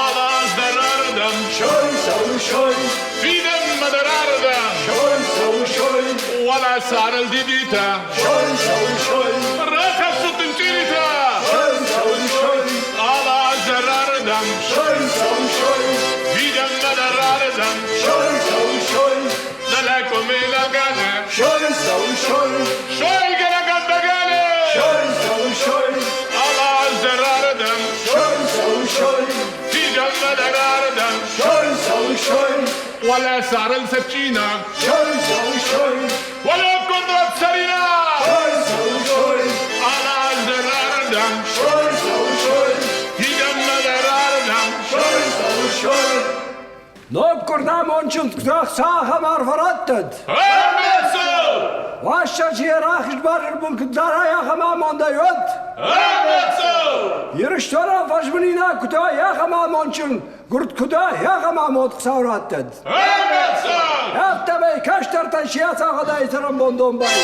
Алы аз дӕр ардӕм. Шой, цӕуы шой. Фидӕнмӕ дӕр ардӕм. Шой, цӕуы шой. Уӕлӕ царыл дидитӕ. Шой, цӕуы шой. Рахӕссут ын чъиритӕ. Шой, цӕуы шой. Алы аз дӕр ардӕм. Шой, цӕуы шой. Фидӕнмӕ дӕр ардӕм. Шой, цӕуы шой. Уӕлӕ сарыл сӕччина. Уӕлӕ кондот цӕрина. Алаз дӕр ардӕм. Фидӕнмӕ дӕр ардӕм. Ноггуырд амондджын цахӕм арфӕ раттӕд! Уастырджи йӕ рахиз базырбын куыд дарай, ахӕм амондӕй уӕд! Ирыстонӕн фӕзмынинаг куыд уай, ахӕм амондджын гуырд куыд уай, ахӕм амонд Хуыцау раттӕд! Афтӕмӕй кӕстӕртӕн се ацагъадӕй цӕрӕнбон домбай!